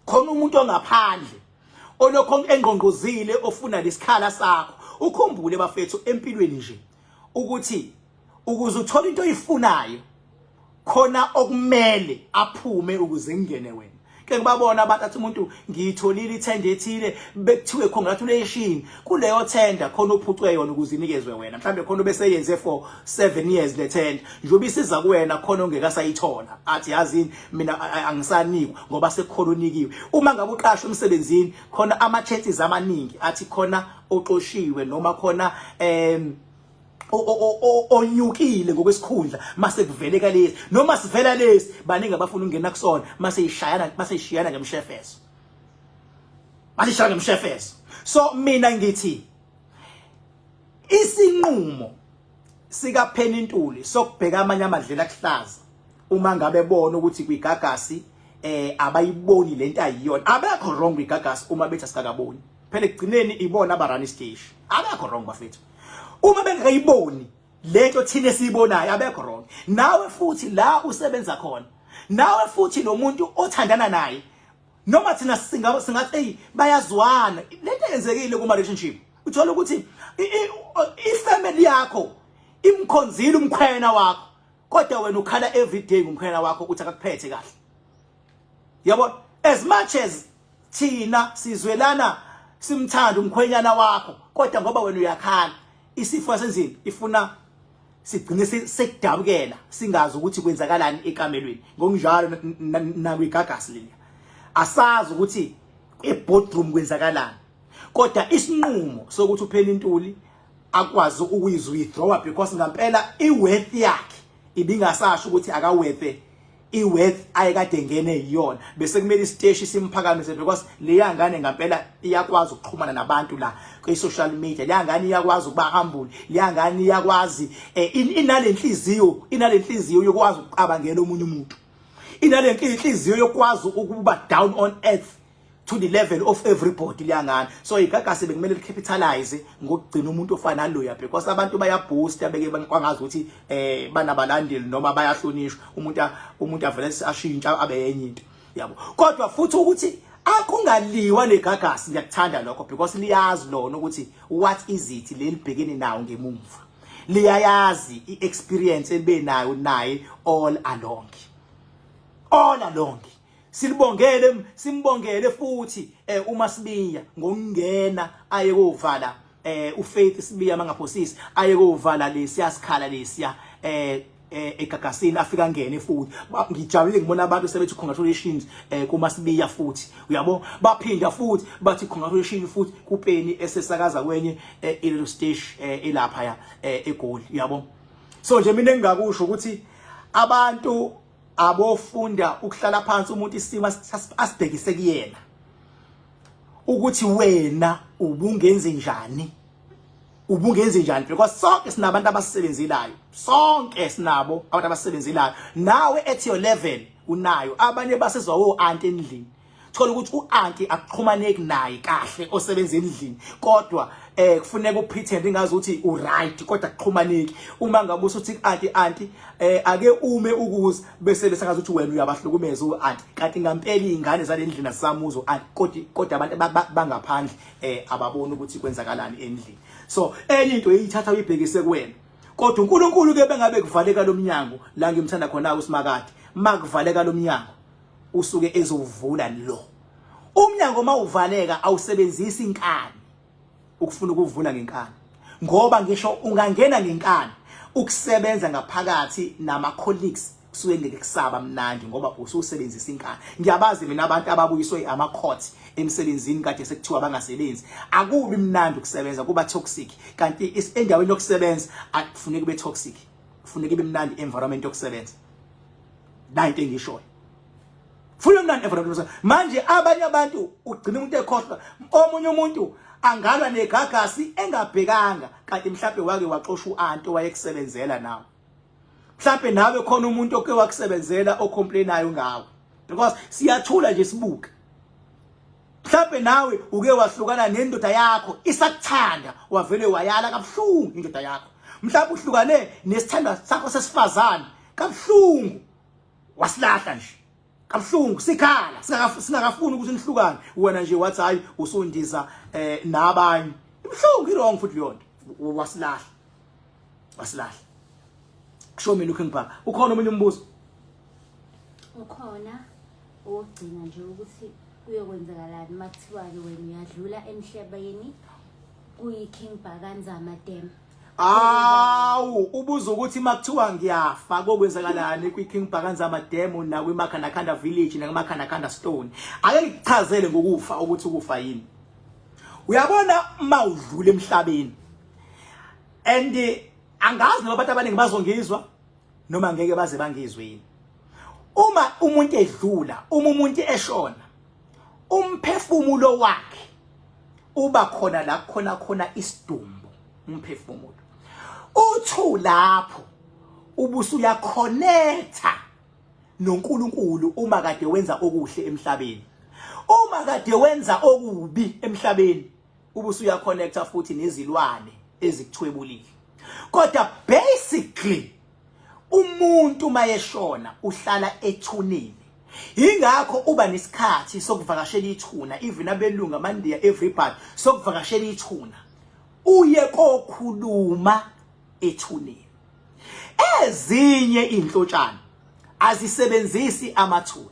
khona umuntu ongaphandle olokho engqongqozile ofuna lesikhala sakho. Ukhumbule bafethu, empilweni nje, ukuthi ukuze uthole into oyifunayo, khona okumele aphume ukuze ngene wena. Ke ngibabona abantu, athi umuntu, "Ngiyitholile ithenda ethile." Bekuthiwe congratulation kuleyo tender, khona uphucwe yona ukuze inikezwe wena. Mhlambe khona bese yenze for 7 years le tender, njengoba isiza kuwena, khona ongeke asayithola, athi, "Yazini, mina angisanikwa," ngoba sekukhona unikiwe. Uma ngabe uqashwe emsebenzini, khona ama chances amaningi athi khona oxoshiwe noma khona onyukile ngokwesikhundla, mase kuveleka lesi noma sivela lesi, baningi abafuna ukungena kusona. Mase ishayana, mase ishiyana ngemshefezo, mase ishayana ngemshefezo. So mina ngithi isinqumo sika Penny Ntuli sokubheka amanye amadlela kuhlaza, uma ngabe bona ukuthi kwiGagasi abayiboni lento ayiyona, abekho wrong kwiGagasi uma bethi asikakaboni. Phela ekugcineni ibona abarun station, abekho wrong bafethu uma bengakayiboni. Lento thina esiyibonayo abekho wrong. Nawe futhi la usebenza khona, nawe futhi lo muntu othandana naye, noma thina singathi hey bayazwana, lento eyenzekile kuma relationship, uthola ukuthi ifamily yakho imkhonzile umkhwena wakho, kodwa wena ukhala every day ngumkhwena wakho uthi akakuphethe kahle. Yabo, as much as thina sizwelana simthanda umkhwenyana wakho, kodwa ngoba wena uyakhala, isifo senzini ifuna sigcine sekudabukela, singazi ukuthi kwenzakalani ekamelweni. Ngokunjalo nakwiGagasi leliya, asazi ukuthi eboardroom kwenzakalani, kodwa isinqumo sokuthi uPenny Ntuli akwazi ukuyiwithdraw, because ngampela iworth yakhe ibingasasho ukuthi akaworth iworth ayekade ngene yiyona, bese kumele isiteshi simphakamise, because leya ngane ngampela iyakwazi ukuxhumana nabantu la kwi-social media. Leya ngane iyakwazi ukuba humble, leya ngane iyakwazi inale inhliziyo yokwazi ukucabangela omunye umuntu, inale inhliziyo yokwazi ukuba down on earth to the level of everybody leya ngane. So iGagasi bekumele licapitalize ngokugcina umuntu ofana naloya, because abantu bayaboosta beke kwangazi ukuthi banabalandeli noma bayahlonishwa, umuntu avele ashintsha abe yenye into, yabo. Kodwa futhi ukuthi akungaliwa neGagasi, ngiyakuthanda lokho, because liyazi lona ukuthi what is it lelibhekene nawo ngemumva, liyayazi i-experience ebenayo naye all along, all along. Silibongele, simbongele futhi uma Sibiya ngokungena aye kovala uFaith Sibiya, mangaphosisi, aye kovala lesiya sikhala lesiya eGagasini, afika ngene futhi. Ngijabulile ngibona abantu sebethi congratulations kuma Sibiya futhi, uyabo. Baphinda futhi bathi congratulations futhi kuPenny esesakaza kwenye i-radio station elapha ya eGoli, uyabo. So nje mina engingakusho ukuthi abantu abofunda ukuhlala phansi, umuntu isimo asibhekise kuyena ukuthi wena ubungenze njani, ubungenze njani, because sonke sinabantu abasebenzelayo, sonke sinabo abantu abasebenzelayo. Nawe at your level unayo abanye basizwa wo-auntie endlini, thola ukuthi u-auntie akuxhumaneki naye kahle osebenza endlini, kodwa kufuneka upretend ingazi ukuthi uright, kodwa kuxhumaneki. Uma ngabe usuthi auntie, auntie, ake ume ukuze bese ngazi ukuthi wena uyabahlukumeza u-auntie, kanti ngampela izingane zalendlini asisamuzwa auntie, kodwa abantu bangaphandle ababoni ukuthi kwenzakalani endlini. So enye into eyithatha uyibhekise kuwena, kodwa uNkulunkulu ke bengabe kuvaleka lo mnyango la ngimthanda khona uSimakade, makuvaleka lo mnyango usuke ezovula lo umnyango. Mawuvaleka awusebenzisi inkani ukufuna ukuvula ngenkani, ngoba ngisho ungangena ngenkani, ukusebenza ngaphakathi nama colleagues kusuke ngeke kusaba mnandi ngoba ususebenzisa inkani. Ngiyabazi mina abantu ababuyiswe ama court emsebenzini kade sekuthiwa bangasebenzi, akubi mnandi ukusebenza, kuba toxic. Kanti endaweni yokusebenza akufuneki kube toxic, kufuneka ibe mnandi environment yokusebenza. La into engishoyo, funa mnandi environment. Manje abanye abantu ugcina umuntu ekhohlwa, omunye umuntu angalwa neGagasi engabhekanga, kanti mhlawumbe wake waxosha uanti owayekusebenzela nawe, mhlawumbe nawe khona umuntu oke wakusebenzela ocomplainayo ngawe, because siyathula nje sibuke. Mhlawumbe nawe uke wahlukana nendoda yakho isakuthanda, wavele wayala kabuhlungu indoda yakho. Mhlawumbe uhlukane nesithandwa sakho sesifazane kabuhlungu, wasilahla nje kabuhlungu, sikhala singakafuni ukuthi nihlukane, wena nje wathi hayi, usundiza nabanye. Ibuhlungu, i-wrong futhi leyo nto, wasilahla, wasilahla. Kusho mina uKing Bhaka. Ukhona omunye umbuzo? Ukhona owokugcina nje, ukuthi kuyokwenzakalani uma kuthiwa-ke wena uyadlula emhlabeni kuyi-King Bhaka Nzama Dam? Awu, ubuza ukuthi makuthiwa ngiyafa kokwenzakalani kwi-King Bhaka Nzama Dam nakwi-Makhandakhanda Village nakwi-Makhandakhanda Stone. Ake ngikuchazele ngokufa ukuthi ukufa yini. Uyabona uma udlula emhlabeni, and angazi noma abantu abaningi bazongizwa noma ngeke baze bangizwe yini. Uma umuntu edlula, uma umuntu eshona, umphefumulo wakhe uba khona la khona khona isidumbu. Umphefumulo uthu lapho ubusuya-connecta noNkulunkulu uma kade wenza okuhle emhlabeni. Uma kade wenza okubi emhlabeni, ubusuya-connecta futhi nezilwane ezikuthwebulile. Kodwa basically umuntu mayeshona uhlala ethuneni. Yingakho uba nesikhathi sokuvakashela ithuna, even abelungu, amaNdiya, everybody, sokuvakashela ithuna. Uye kokhuluma ethuneni. Ezinye inhlotshana azisebenzisi amathuna.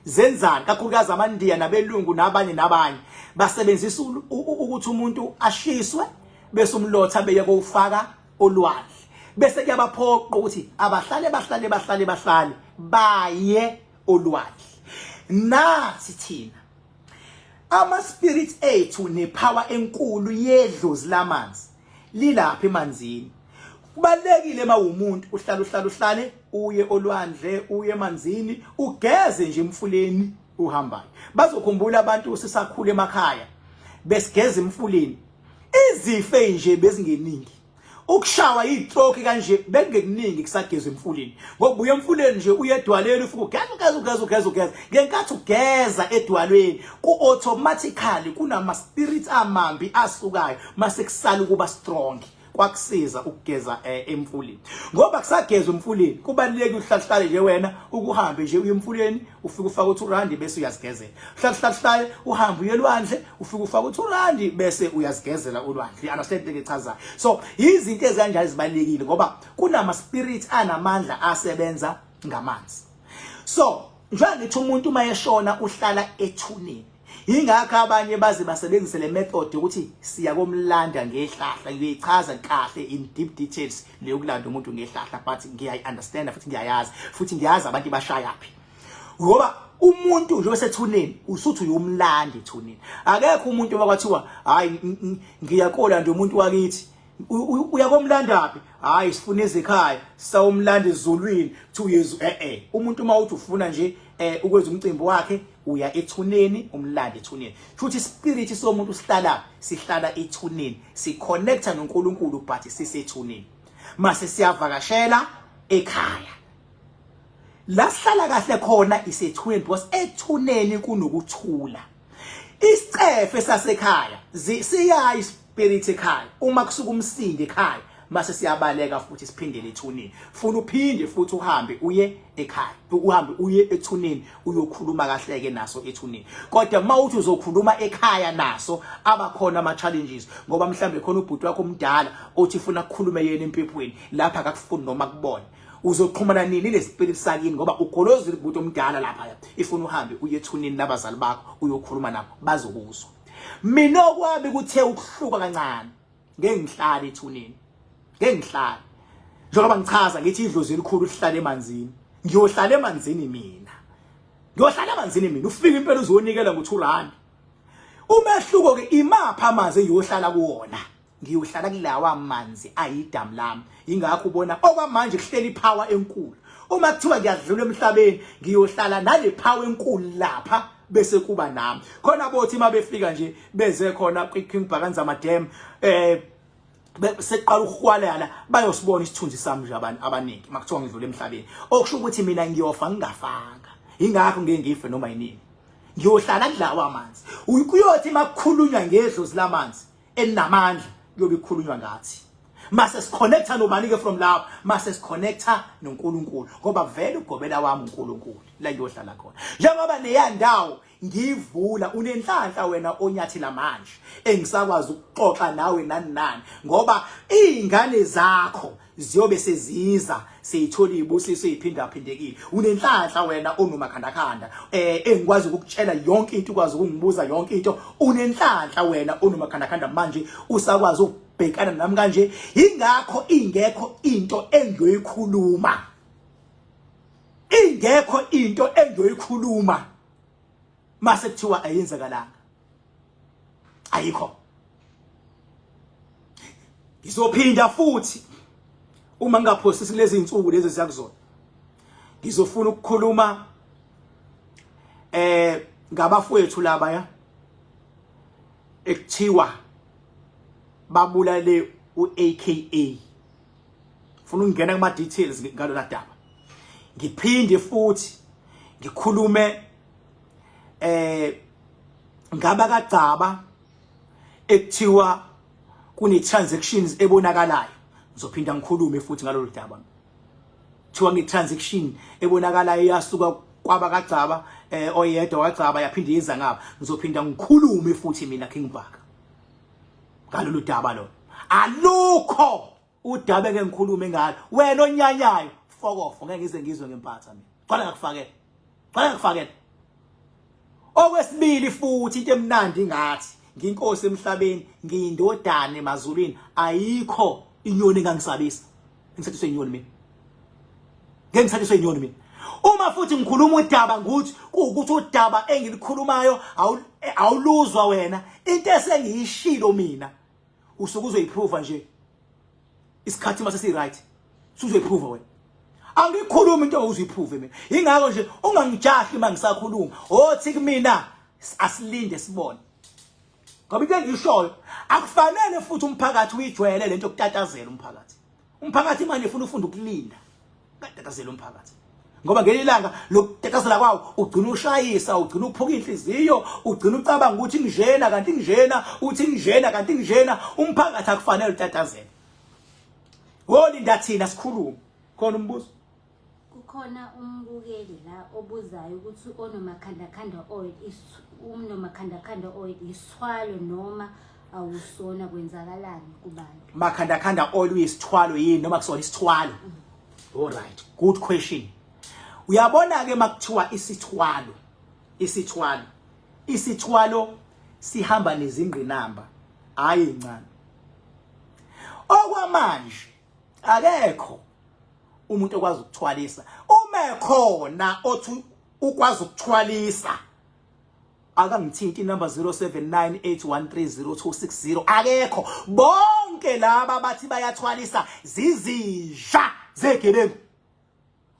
Zenzani kakhulukazi amaNdiya nabelungu nabanye nabanye basebenzisa ukuthi umuntu ashiswe bese umlotha beye kowufaka olwandle bese kuyabaphoqa ukuthi abahlale bahlale bahlale bahlale baye olwandle. Nathi thina ama spirit ethu nepower enkulu yedlozi lamanzi lilapha emanzini. Kubalekile uma umuntu uhlala uhlala uhlale uye olwandle, uye emanzini, ugeze nje emfuleni uhambayo. Bazokhumbula abantu sisakhula emakhaya besigeza emfuleni, izife nje bezingeningi, ukushawa yistroke kanje bekungekuningi kusagezwa emfuleni, ngoba uye emfuleni nje uye edwaleni ufike ugeza ugeza ugeza ugeza ugeza. Ngenkathi ugeza edwaleni ku automatically kunama spirits amambi asukayo, mase kusala ukuba strong. Kwakusiza ukugeza emfuleni, ngoba kusagezwa emfuleni kubalulekile uhlahlale nje wena ukuhambe nje uye emfuleni ufike ufake u2 rand bese uyazigezela. Hlala hlala uhambe uye elwandle ufike ufake u2 rand bese uyazigezela ulwandle. You understand into engichazayo? So izinto ezikanjalo zibalulekile ngoba kunama spirits anamandla asebenza ngamanzi. So njengoba ngithi umuntu uma eshona uhlala ethuneni, yingakho abanye baze basebenzise le method yokuthi siya komlanda ngehlahla. Ngiyoyichaza kahle in deep details leyokulanda umuntu ngehlahla, but ngiyayi-understanda futhi ngiyayazi, futhi ngiyazi abantu bashayaphi, ngoba umuntu nje osethuneni usuthi uyomlanda ethuneni. Akekho umuntu okwathiwa, "Hayi, ngiyakolanda umuntu wakithi." Uyakomlandaphi? Hayi, sifuna ezekhaya, sawumlanda ezulwini, kuthi uyezu. Umuntu uma uthi ufuna nje ukwenza umcimbi wakhe, uya ethuneni umlanda ethuneni. Futhi spirit somuntu sihlala sihlala ethuneni, siconnecta noNkulunkulu, but sisethuneni. Mase siyavakashela ekhaya, la sihlala kahle khona isethuneni, because ethuneni kunokuthula. Isicefe sasekhaya siyayi spirit ekhaya uma kusuka umsindo ekhaya, mase siyabaleka futhi siphindele ethuneni. Funa uphinde futhi uhambe uye ekhaya, uhambe uye ethuneni uyokhuluma kahleke naso ethuneni. Kodwa uma uthi uzokhuluma ekhaya naso, abakhona ama challenges, ngoba mhlambe khona ubhuti wakho omdala othi ufuna ukukhuluma yena empephweni lapha, akakufuni noma kubona. Uzoxhumana nini nespirit sakini, ngoba ugolozile ubhuti omdala lapha? Ifuna uhambe uye ethuneni labazali bakho uyokhuluma nabo, bazokuzwa. Mina okwami kuthe ukuhluka kancane, ngeke ngihlale ethuneni, ngeke ngihlale. Njengoba ngichaza ngithi idlozi elikhulu lihlala emanzini, ngiyohlala emanzini mina, ngiyohlala emanzini mina. Ufika impela uzonikela ngo2 rand. Umehluko ke, imapha amanzi engiyohlala kuwona? Ngiyohlala kulawa manzi ayidamu lami. Ingakho ubona okwamanje kuhleli ipower enkulu. Uma kuthiwa ngiyadlula emhlabeni, ngiyohlala nale power enkulu lapha, bese kuba nami khona. Bothi mabefika nje beze khona kwi-King Bhakanzama Dam, seqala ukuhwalala, bayosibona isithunzi sami nje abantu abaningi makuthiwa ngidlula emhlabeni, okusho ukuthi mina ngiyofa ngingafanga. Ingakho ngeke ngife noma yinini, ngiyohlala kulawa amanzi. Kuyothi makukhulunywa ngedlozi lamanzi elinamandla, kuyobe kukhulunywa ngathi. Mase siconnecta nobani ke from lapho? Mase siconnecta noNkulunkulu, ngoba vele ugobela wami uNkulunkulu la ngiyohlala khona. Njengoba leya ndawo ngivula, unenhlanhla wena onyathela manje engisakwazi ukuxoxa nawe nani nani, ngoba izingane zakho ziyobe seziza seyithola izibusiso eziphinda phindekile. Unenhlanhla wena onomakhandakhanda engikwazi ukukutshela yonke into, ukwazi ukungibuza yonke into. Unenhlanhla wena onomakhandakhanda manje usakwazi ukubhekana nami kanje. Ingakho ingekho into engiyoyikhuluma, ingekho into engiyoyikhuluma mase kuthiwa ayenzakalanga, ayikho. Ngizophinda futhi uma ngingaphosisi kulezi insuku lezi ziyakuzona, ngizofuna ukukhuluma ngabafowethu laba ya ekuthiwa babulale uAKA. Funa ukungena kuma details ngalona daba. Ngiphinde futhi ngikhulume ngaba kaGcaba ekuthiwa kune transactions ebonakalayo. Ngizophinda ngikhulume futhi ngalolu daba. Kuthiwa ngi-transaction ebonakalayo iyasuka kwaba kaGcaba oyedwa waGcaba yaphinde iza ngapha. Ngizophinda ngikhulume futhi mina King Bhaka ngalolu daba lo. Alukho udaba engeke ngikhulume ngalo. Wena onyanyayo fokofo ngeke ngize ngizwe ngempatha mina. Qala ngakufakela. Qala ngakufakela. Okwesibili futhi into emnandi ngathi nginkosi emhlabeni ngiyindodana emazulwini ayikho inyoni engangisabisa. Ngisathiswe inyoni mina. Ngeke ngisathiswe inyoni mina. Uma futhi ngikhuluma udaba nguthi kuwukuthi udaba engilikhulumayo awuluzwa wena into esengiyishilo mina usuke uzoyiprova nje isikhathi mase si right usuzoyiprova wena. Angikhulumi into uzoyiprove mina. Ingakho nje ungangijahi uma ngisakhuluma. Othi kumina asilinde sibone. Ngoba into engiyishoyo akufanele futhi umphakathi uyijwayele lento yokutatazela umphakathi. Umphakathi manje ufuna ufunda ukulinda. Ungatatazela umphakathi. Ngoba ngelinye ilanga lokutatazela kwawo ugcina ushayisa, ugcina uphuka inhliziyo, ugcina ucabanga ukuthi njena kanti njena, uthi njena kanti njena. Umphakathi akufanele utatazele. Wolinda thina sikhulume. Khona umbuzo? Kukhona umbukeli la obuzayo ukuthi onomakhandakhanda oil umnomakhandakhanda oil isithwalo noma awusona kwenzakalani kubantu? Makhandakhanda oil uyisithwalo yini noma kusona isithwalo? All right, good question. Uyabona ke makuthiwa isithwalo, isithwalo, isithwalo sihamba nezingqinamba, hayi incane. Okwamanje akekho umuntu okwazi ukuthwalisa. Uma ekhona othi ukwazi ukuthwalisa akangithinti inamba 0798130260 akekho. Bonke laba bathi bayathwalisa zizinja zegebengu.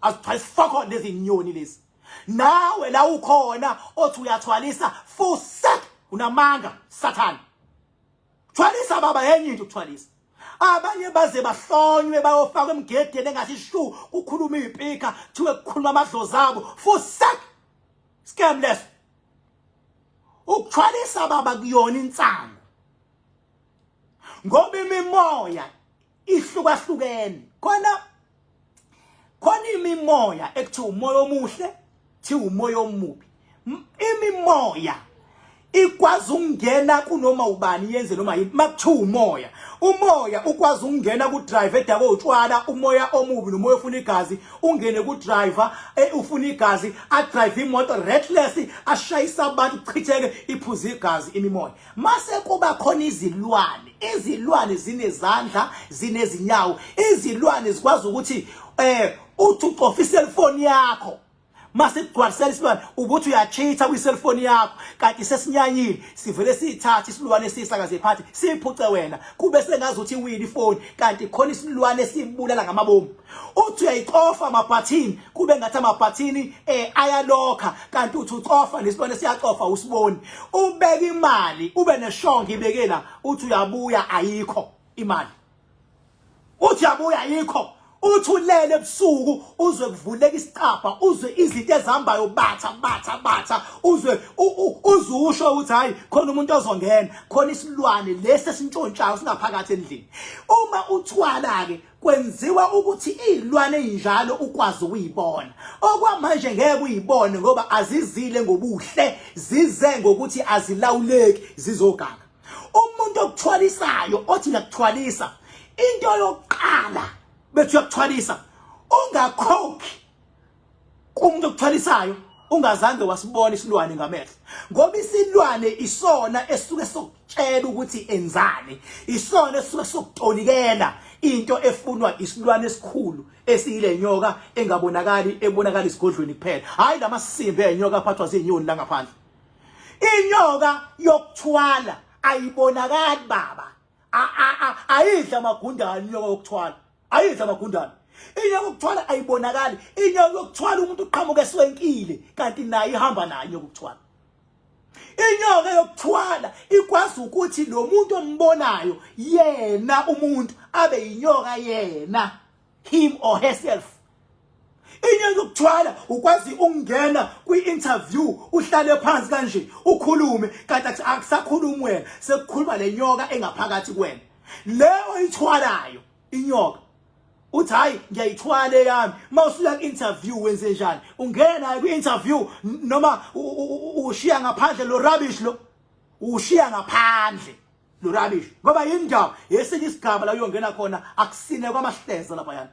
Azithwalisi foko lezi nyoni lezi. Nawe la ukhona othi uyathwalisa fusek unamanga sathane. Thwalisa baba yenye into ukuthwalisa. Abanye baze bahlonywe bayofakwa emgedeni engathi shu kukhuluma izipika thiwe kukhuluma amadlozi abo fusek scam leso. Ukuthwalisa baba kuyona insangu. Ngoba imimoya ihlukahlukene. Khona khona imimoya ekuthiwa umoya omuhle, thiwa umoya omubi. Imimoya ikwazi ukungena kunoma ubani yenze noma yini. Makuthiwa umoya, umoya ukwazi ukungena ku driver edakwe utshwala, umoya omubi nomoya ofuna igazi ungene ku driver ufuna igazi, a drive imoto reckless, ashayisa abantu kuchitheke iphuza igazi imimoya. Mase kuba khona izilwane, izilwane zinezandla, zinezinyawo, izilwane zikwazi ukuthi uthi ucofa iselfoni yakho mase kugcwalisela isilwane ubuthi uyachitha kwiselfoni yakho kanti sesinyanyile sivele siyithathe isilwane esisakaze phansi siphuce wena kube sengazi ukuthi iwini ifoni kanti khona isilwane esibulala ngamabomu. Uthi uyayicofa amabhathini kube ngathi amabhathini ayalokha kanti uthi ucofa nesilwane siyacofa usiboni. Ubeka imali ube neshongo ibeke la uthi uyabuya ayikho imali. Uthi uyabuya ayikho. Uthi ulele ebusuku uzwe kuvuleka isicabha uzwe izinto ezihambayo batha batha batha uzwe uzwe usho ukuthi hayi khona umuntu ozongena khona isilwane lesi esintshontshayo singaphakathi endlini. Uma uthwala ke kwenziwa ukuthi izilwane ezinjalo ukwazi ukuyibona. Okwamanje ngeke uyibone ngoba azizile ngobuhle, zize ngokuthi azilawuleki zizoganga. Umuntu okuthwalisayo othi ngiyakuthwalisa, into yokuqala bethi uyakuthwalisa ungakhokhi kumuntu okuthwalisayo ungazange wasibona isilwane ngamehlo, ngoba isilwane isona esuke sokutshela ukuthi enzani, isona esuke sokutolikela into efunwa isilwane esikhulu esiyile nyoka engabonakali, ebonakala isigodlweni kuphela. Hayi lamasimba enyoka aphathwa zinyoni la ngaphandle. Inyoka yokuthwala ayibonakali baba, ayidla amagundane inyoka yokuthwala, ayidla amagundane. Inyoka yokuthwala ayibonakali. Inyoka yokuthwala umuntu uqhamuka eswenkile kanti naye ihamba nayo inyoka yokuthwala. Inyoka yokuthwala ikwazi ukuthi lo muntu ombonayo yena umuntu abe yinyoka yena, him or herself. Inyoka yokuthwala ukwazi ukungena kwi-interview uhlale phansi kanje ukhulume kanti akusakhulumi wena, sekukhuluma le nyoka engaphakathi kuwena le oyithwalayo. Inyoka uthi hayi, ngiyayithwala eyami. Mawusuya ku-interview wenze njani? Ungena nayo kwi-interview noma ushiya ngaphandle lo rubbish lo? Ushiya ngaphandle lo rubbish ngoba yindawo yesinye isigaba la uyongena khona, akusine kwamahleza lapha yana.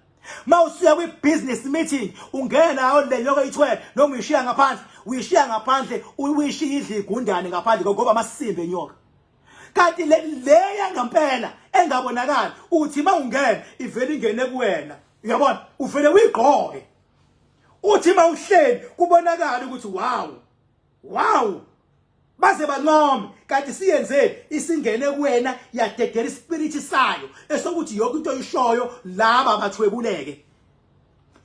Mawusuya kwi-business meeting, ungena nayo le nyoka ithwele noma uyishiya ngaphandle? Uyishiya ngaphandle, uyishiya idla igundane ngaphandle ngoba amasimba enyoka. Kanti le leya ngempela engabonakali, uthi mawungena ivele ingene kuwena, uyabona, uvele uyigqoke, uthi mawuhleli kubonakala ukuthi wow, wow, baze bancome. Kanti siyenzeni? Isingene kuwena, yadedela ispirit sayo esokuthi yonke into oyishoyo laba bathwebuleke.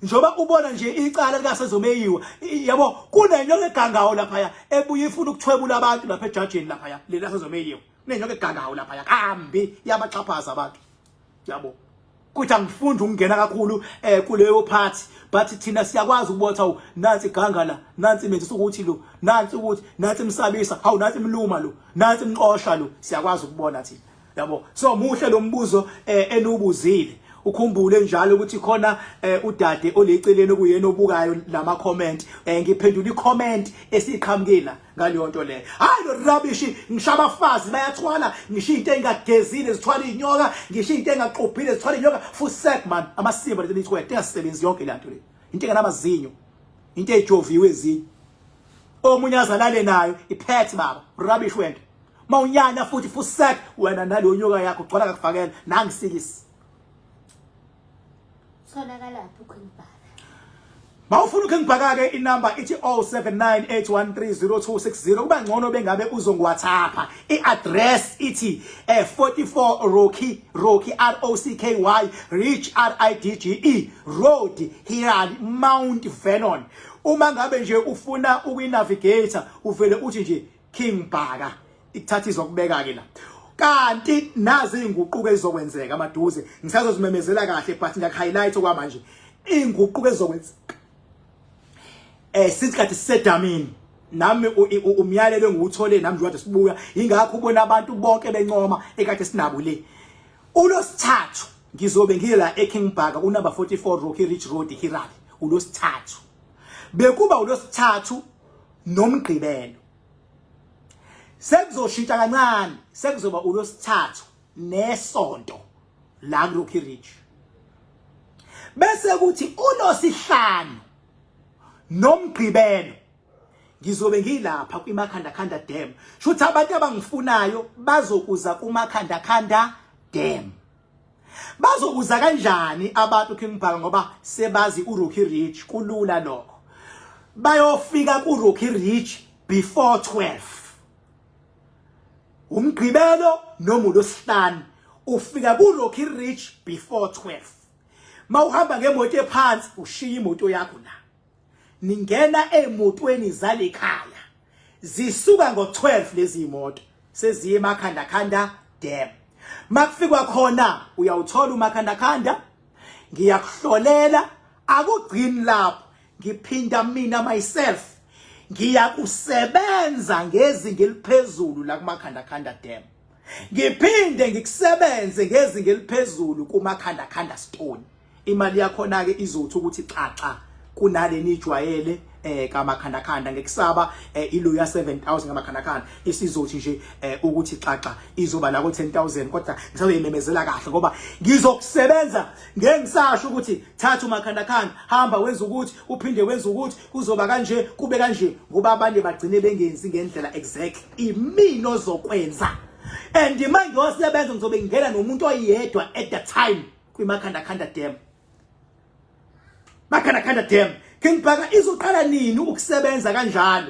Njengoba ubona nje icala likaSezomeyiwa, yabo, kunenyoka egangawo laphaya ebuye ifuna ukuthwebula abantu lapha ejajini laphaya. Leli laSezomeyiwa, kunenyoka egangawo laphaya kambi, yabaxhaphaza abantu, yabo. Kuthi angifundi ukungena kakhulu kuleyo part, but thina siyakwazi ukubona hawu, nansi iganga la, nansi imenzisa ukuthi lo, nansi ukuthi nansi imsabisa, hawu, nansi imluma lo, nansi imxosha lo. Siyakwazi ukubona thina, yabo. So muhle lo mbuzo enubuzile. Ukhumbule njalo ukuthi khona udade oleceleni okuyena obukayo lama comment. Ngiphendula i-comment esiqhamukile ngaleyo nto leyo. Hayi, lo rubbish, ngisho abafazi bayathwala, ngisho into engagezile zithwala inyoka, ngisho into engaxubhile zithwala inyoka. Fusek man, amasimba lento nithwele ingasebenzi yonke le nto le, into engenamazinyo, into ejoviwe ezinye, omunye azalale nayo iphethe baba. Rubbish wento mawunyanya futhi. Fusek wena naleyo nyoka yakho, gcwala kakufakela nangisikisi. Tholakalaphi uQueen Bhaka? Mawufuna uKing Bhaka ke, inamba ithi 0798130260. Kuba ngcono bengabe uzongiWhatsApp. I-address ithi 44 Rocky R O C K Y Ridge R I D G E Road, Hirali, Mount Vernon. Uma ngabe nje ufuna ukuyinavigate, uvele uthi nje King Bhaka, ikuthatha izokubeka ke la. Kanti nazi izinguquko ezizokwenzeka maduze, ngisazozimemezela kahle, but ngiyakuhighlight okwamanje inguquko ezizokwenzeka. Sithi kade sisedamini nami, umyalelo engiwuthole nami nje kade sibuya, ingakho ubona abantu bonke bencoma ekade sinabo le. Ulosithathu ngizobe ngila eKing Bhaka ku number 44 Rocky Ridge Road, Hirali. Ulosithathu bekuba ulosithathu nomgqibelo, sekuzoshintsha kancane, sekuzoba ulosithathu nesonto la ku Rocky Ridge, bese kuthi ulosihlanu nomgqibelo ngizobe ngilapha kwiMakhanda Khanda Dam. Shuthi abantu abangifunayo bazokuza kuMakhanda Khanda Dam. Bazokuza kanjani abantu King Bhaka, ngoba sebazi uRocky Ridge? Kulula lokho, bayofika kuRocky Ridge before 12 umgqibelo noma ulosihlanu. Ufika kuRocky Ridge before 12. Mawuhamba ngemoto ephansi, ushiya imoto yakho la, ningena emotweni zalekhaya, zisuka ngo12 lezi imoto, seziye eMakhanda Khanda Dam. Makufikwa khona uyawuthola uMakhanda Khanda, ngiyakuhlolela. Akugcini lapho, ngiphinda mina myself ngiyakusebenza ngezinga eliphezulu la kuMakhanda Khanda Dam, ngiphinde ngikusebenze ngezinga eliphezulu kuMakhanda Khanda Stone. Imali yakhona ke izothi ukuthi xaxa kunaleni ijwayele kaMakhanda Khanda. Ngekusaba ilo ya 7000 kaMakhanda Khanda, isizothi nje ukuthi xaxa, izoba la ko 10,000, kodwa ngisazoyimemezela kahle ngoba ngizokusebenza. Ngeke ngisasho ukuthi thatha uMakhanda Khanda, hamba wenza ukuthi, uphinde wenza ukuthi, kuzoba kanje, kube kanje, ngoba abanye bagcine bengenzi ngendlela exactly imina ozokwenza. And manje ngiyosebenza, ngizobe ngingena nomuntu oyedwa at the time kwiMakhanda Khanda Dam. Makhanda Khanda Dam, King Bhaka izoqala nini ukusebenza kanjalo?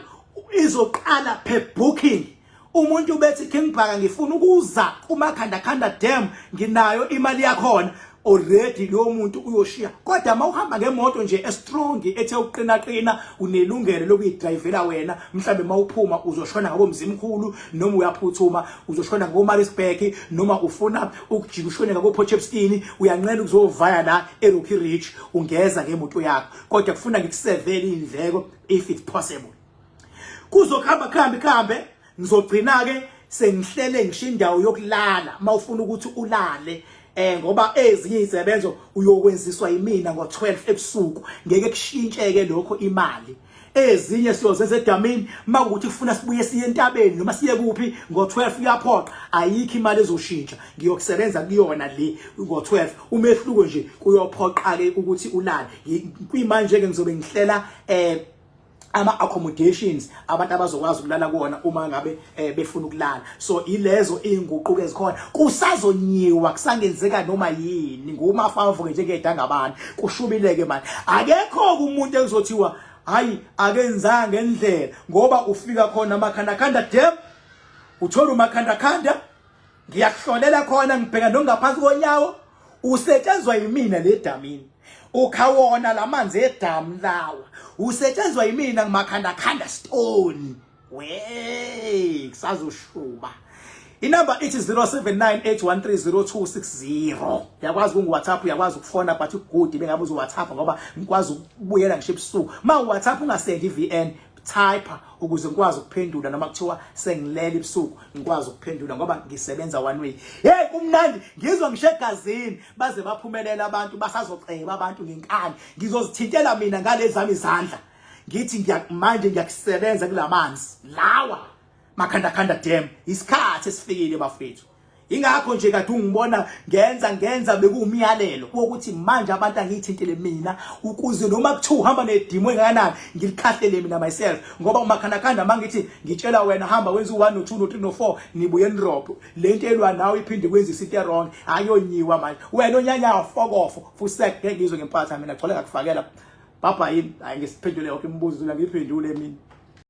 Izoqala per booking. Umuntu bethi, "King Bhaka, ngifuna ukuza kuMakhanda Khanda Dam," nginayo imali yakhona already, lo muntu uyoshiya. Kodwa mawuhamba ngemoto nje estrong ethe uqina qina, unelungelo lokuyidrivela wena. Mhlambe mawuphuma uzoshona ngabo Mzimkhulu, noma uyaphuthuma uzoshona ngabo Maritzburg, noma ufuna ukujika ushone ngabo Port uyanqena ukuzovaya la eRocky Ridge, ungeza ngemoto yakho, kodwa kufuna ngikusevele indleko if it's possible. Kuzokuhamba kuhambe kuhambe, ngizogcina ke sengihlele ngisho indawo yokulala mawufuna ukuthi ulale. eh ngoba ezinye izisebenzo uyokwenziswa yimina ngo-12 ebusuku, ngeke kushintsheke lokho imali. Ezinye siyozenza edamini, makuthi kufuna sibuye siye entabeni noma siye kuphi ngo-12 uyaphoqa, ayikho imali ezoshintsha, ngiyokusebenza kuyona le ngo-12. Umehluko nje kuyophoqa-ke ukuthi ulale. Kuyimanje-ke ngizobe ngihlela ama accommodations abantu abazokwazi ukulala kuwona uma ngabe befuna ukulala. So ilezo inguquko ezikhona, kusazonyiwa, kusangenzeka noma yini, ngumafavuke njengedanga abantu kushubileke manje. Akekho umuntu engizothiwa hayi akenzanga ngendlela, ngoba ufika khona amakhandakhanda dam, uthola umakhandakhanda, ngiyakuhlolela khona, ngibheka nongaphansi konyawo, usetshenzwa yimina le damini, ukhawona lamanzi edamu lawa, usetshenzwa yimina ngimakhandakhanda stone. We kusazoshuba. Inamba ithi 0798130260. Uyakwazi ukungi WhatsApp, uyakwazi ukufona, but good bengabe uzo WhatsApp ngoba ngikwazi ukubuyela ngisho ebusuku. Ma WhatsApp ungasendi VN, type ukuze ngikwazi ukuphendula noma kuthiwa sengilele ebusuku ngikwazi ukuphendula ngoba ngisebenza one way. Hey, kumnandi, ngizwa ngisho egazini, baze baphumelela abantu, basazoceba abantu ngenkani. Ngizozithintela mina ngalezi zami izandla. Ngithi manje ngiyakusebenza kulamanzi lawa Makhandakhanda Dam. Isikhathi esifikile bafethu. Ingakho nje kade ungibona ngenza bekuwumyalelo wokuthi manje abantu angiyithintele mina, ukuze noma kuthiwa uhamba nedimo engakanani ngilikhahlele mina myself, ngoba umakhandakhanda mangithi ngitshela wena hamba wenza u1 no2 no3 no4, nibuye nirobhe lento elwa nawe iphinde kwenzisa into wrong, ayonyiwa manje wena onyanya fokofo fusek. Ngeke ngizwe ngempatha mina, gcwale ngakufakela baba yini. Hayi, ngisiphendule yonke imibuzo la, ngiphendule mina.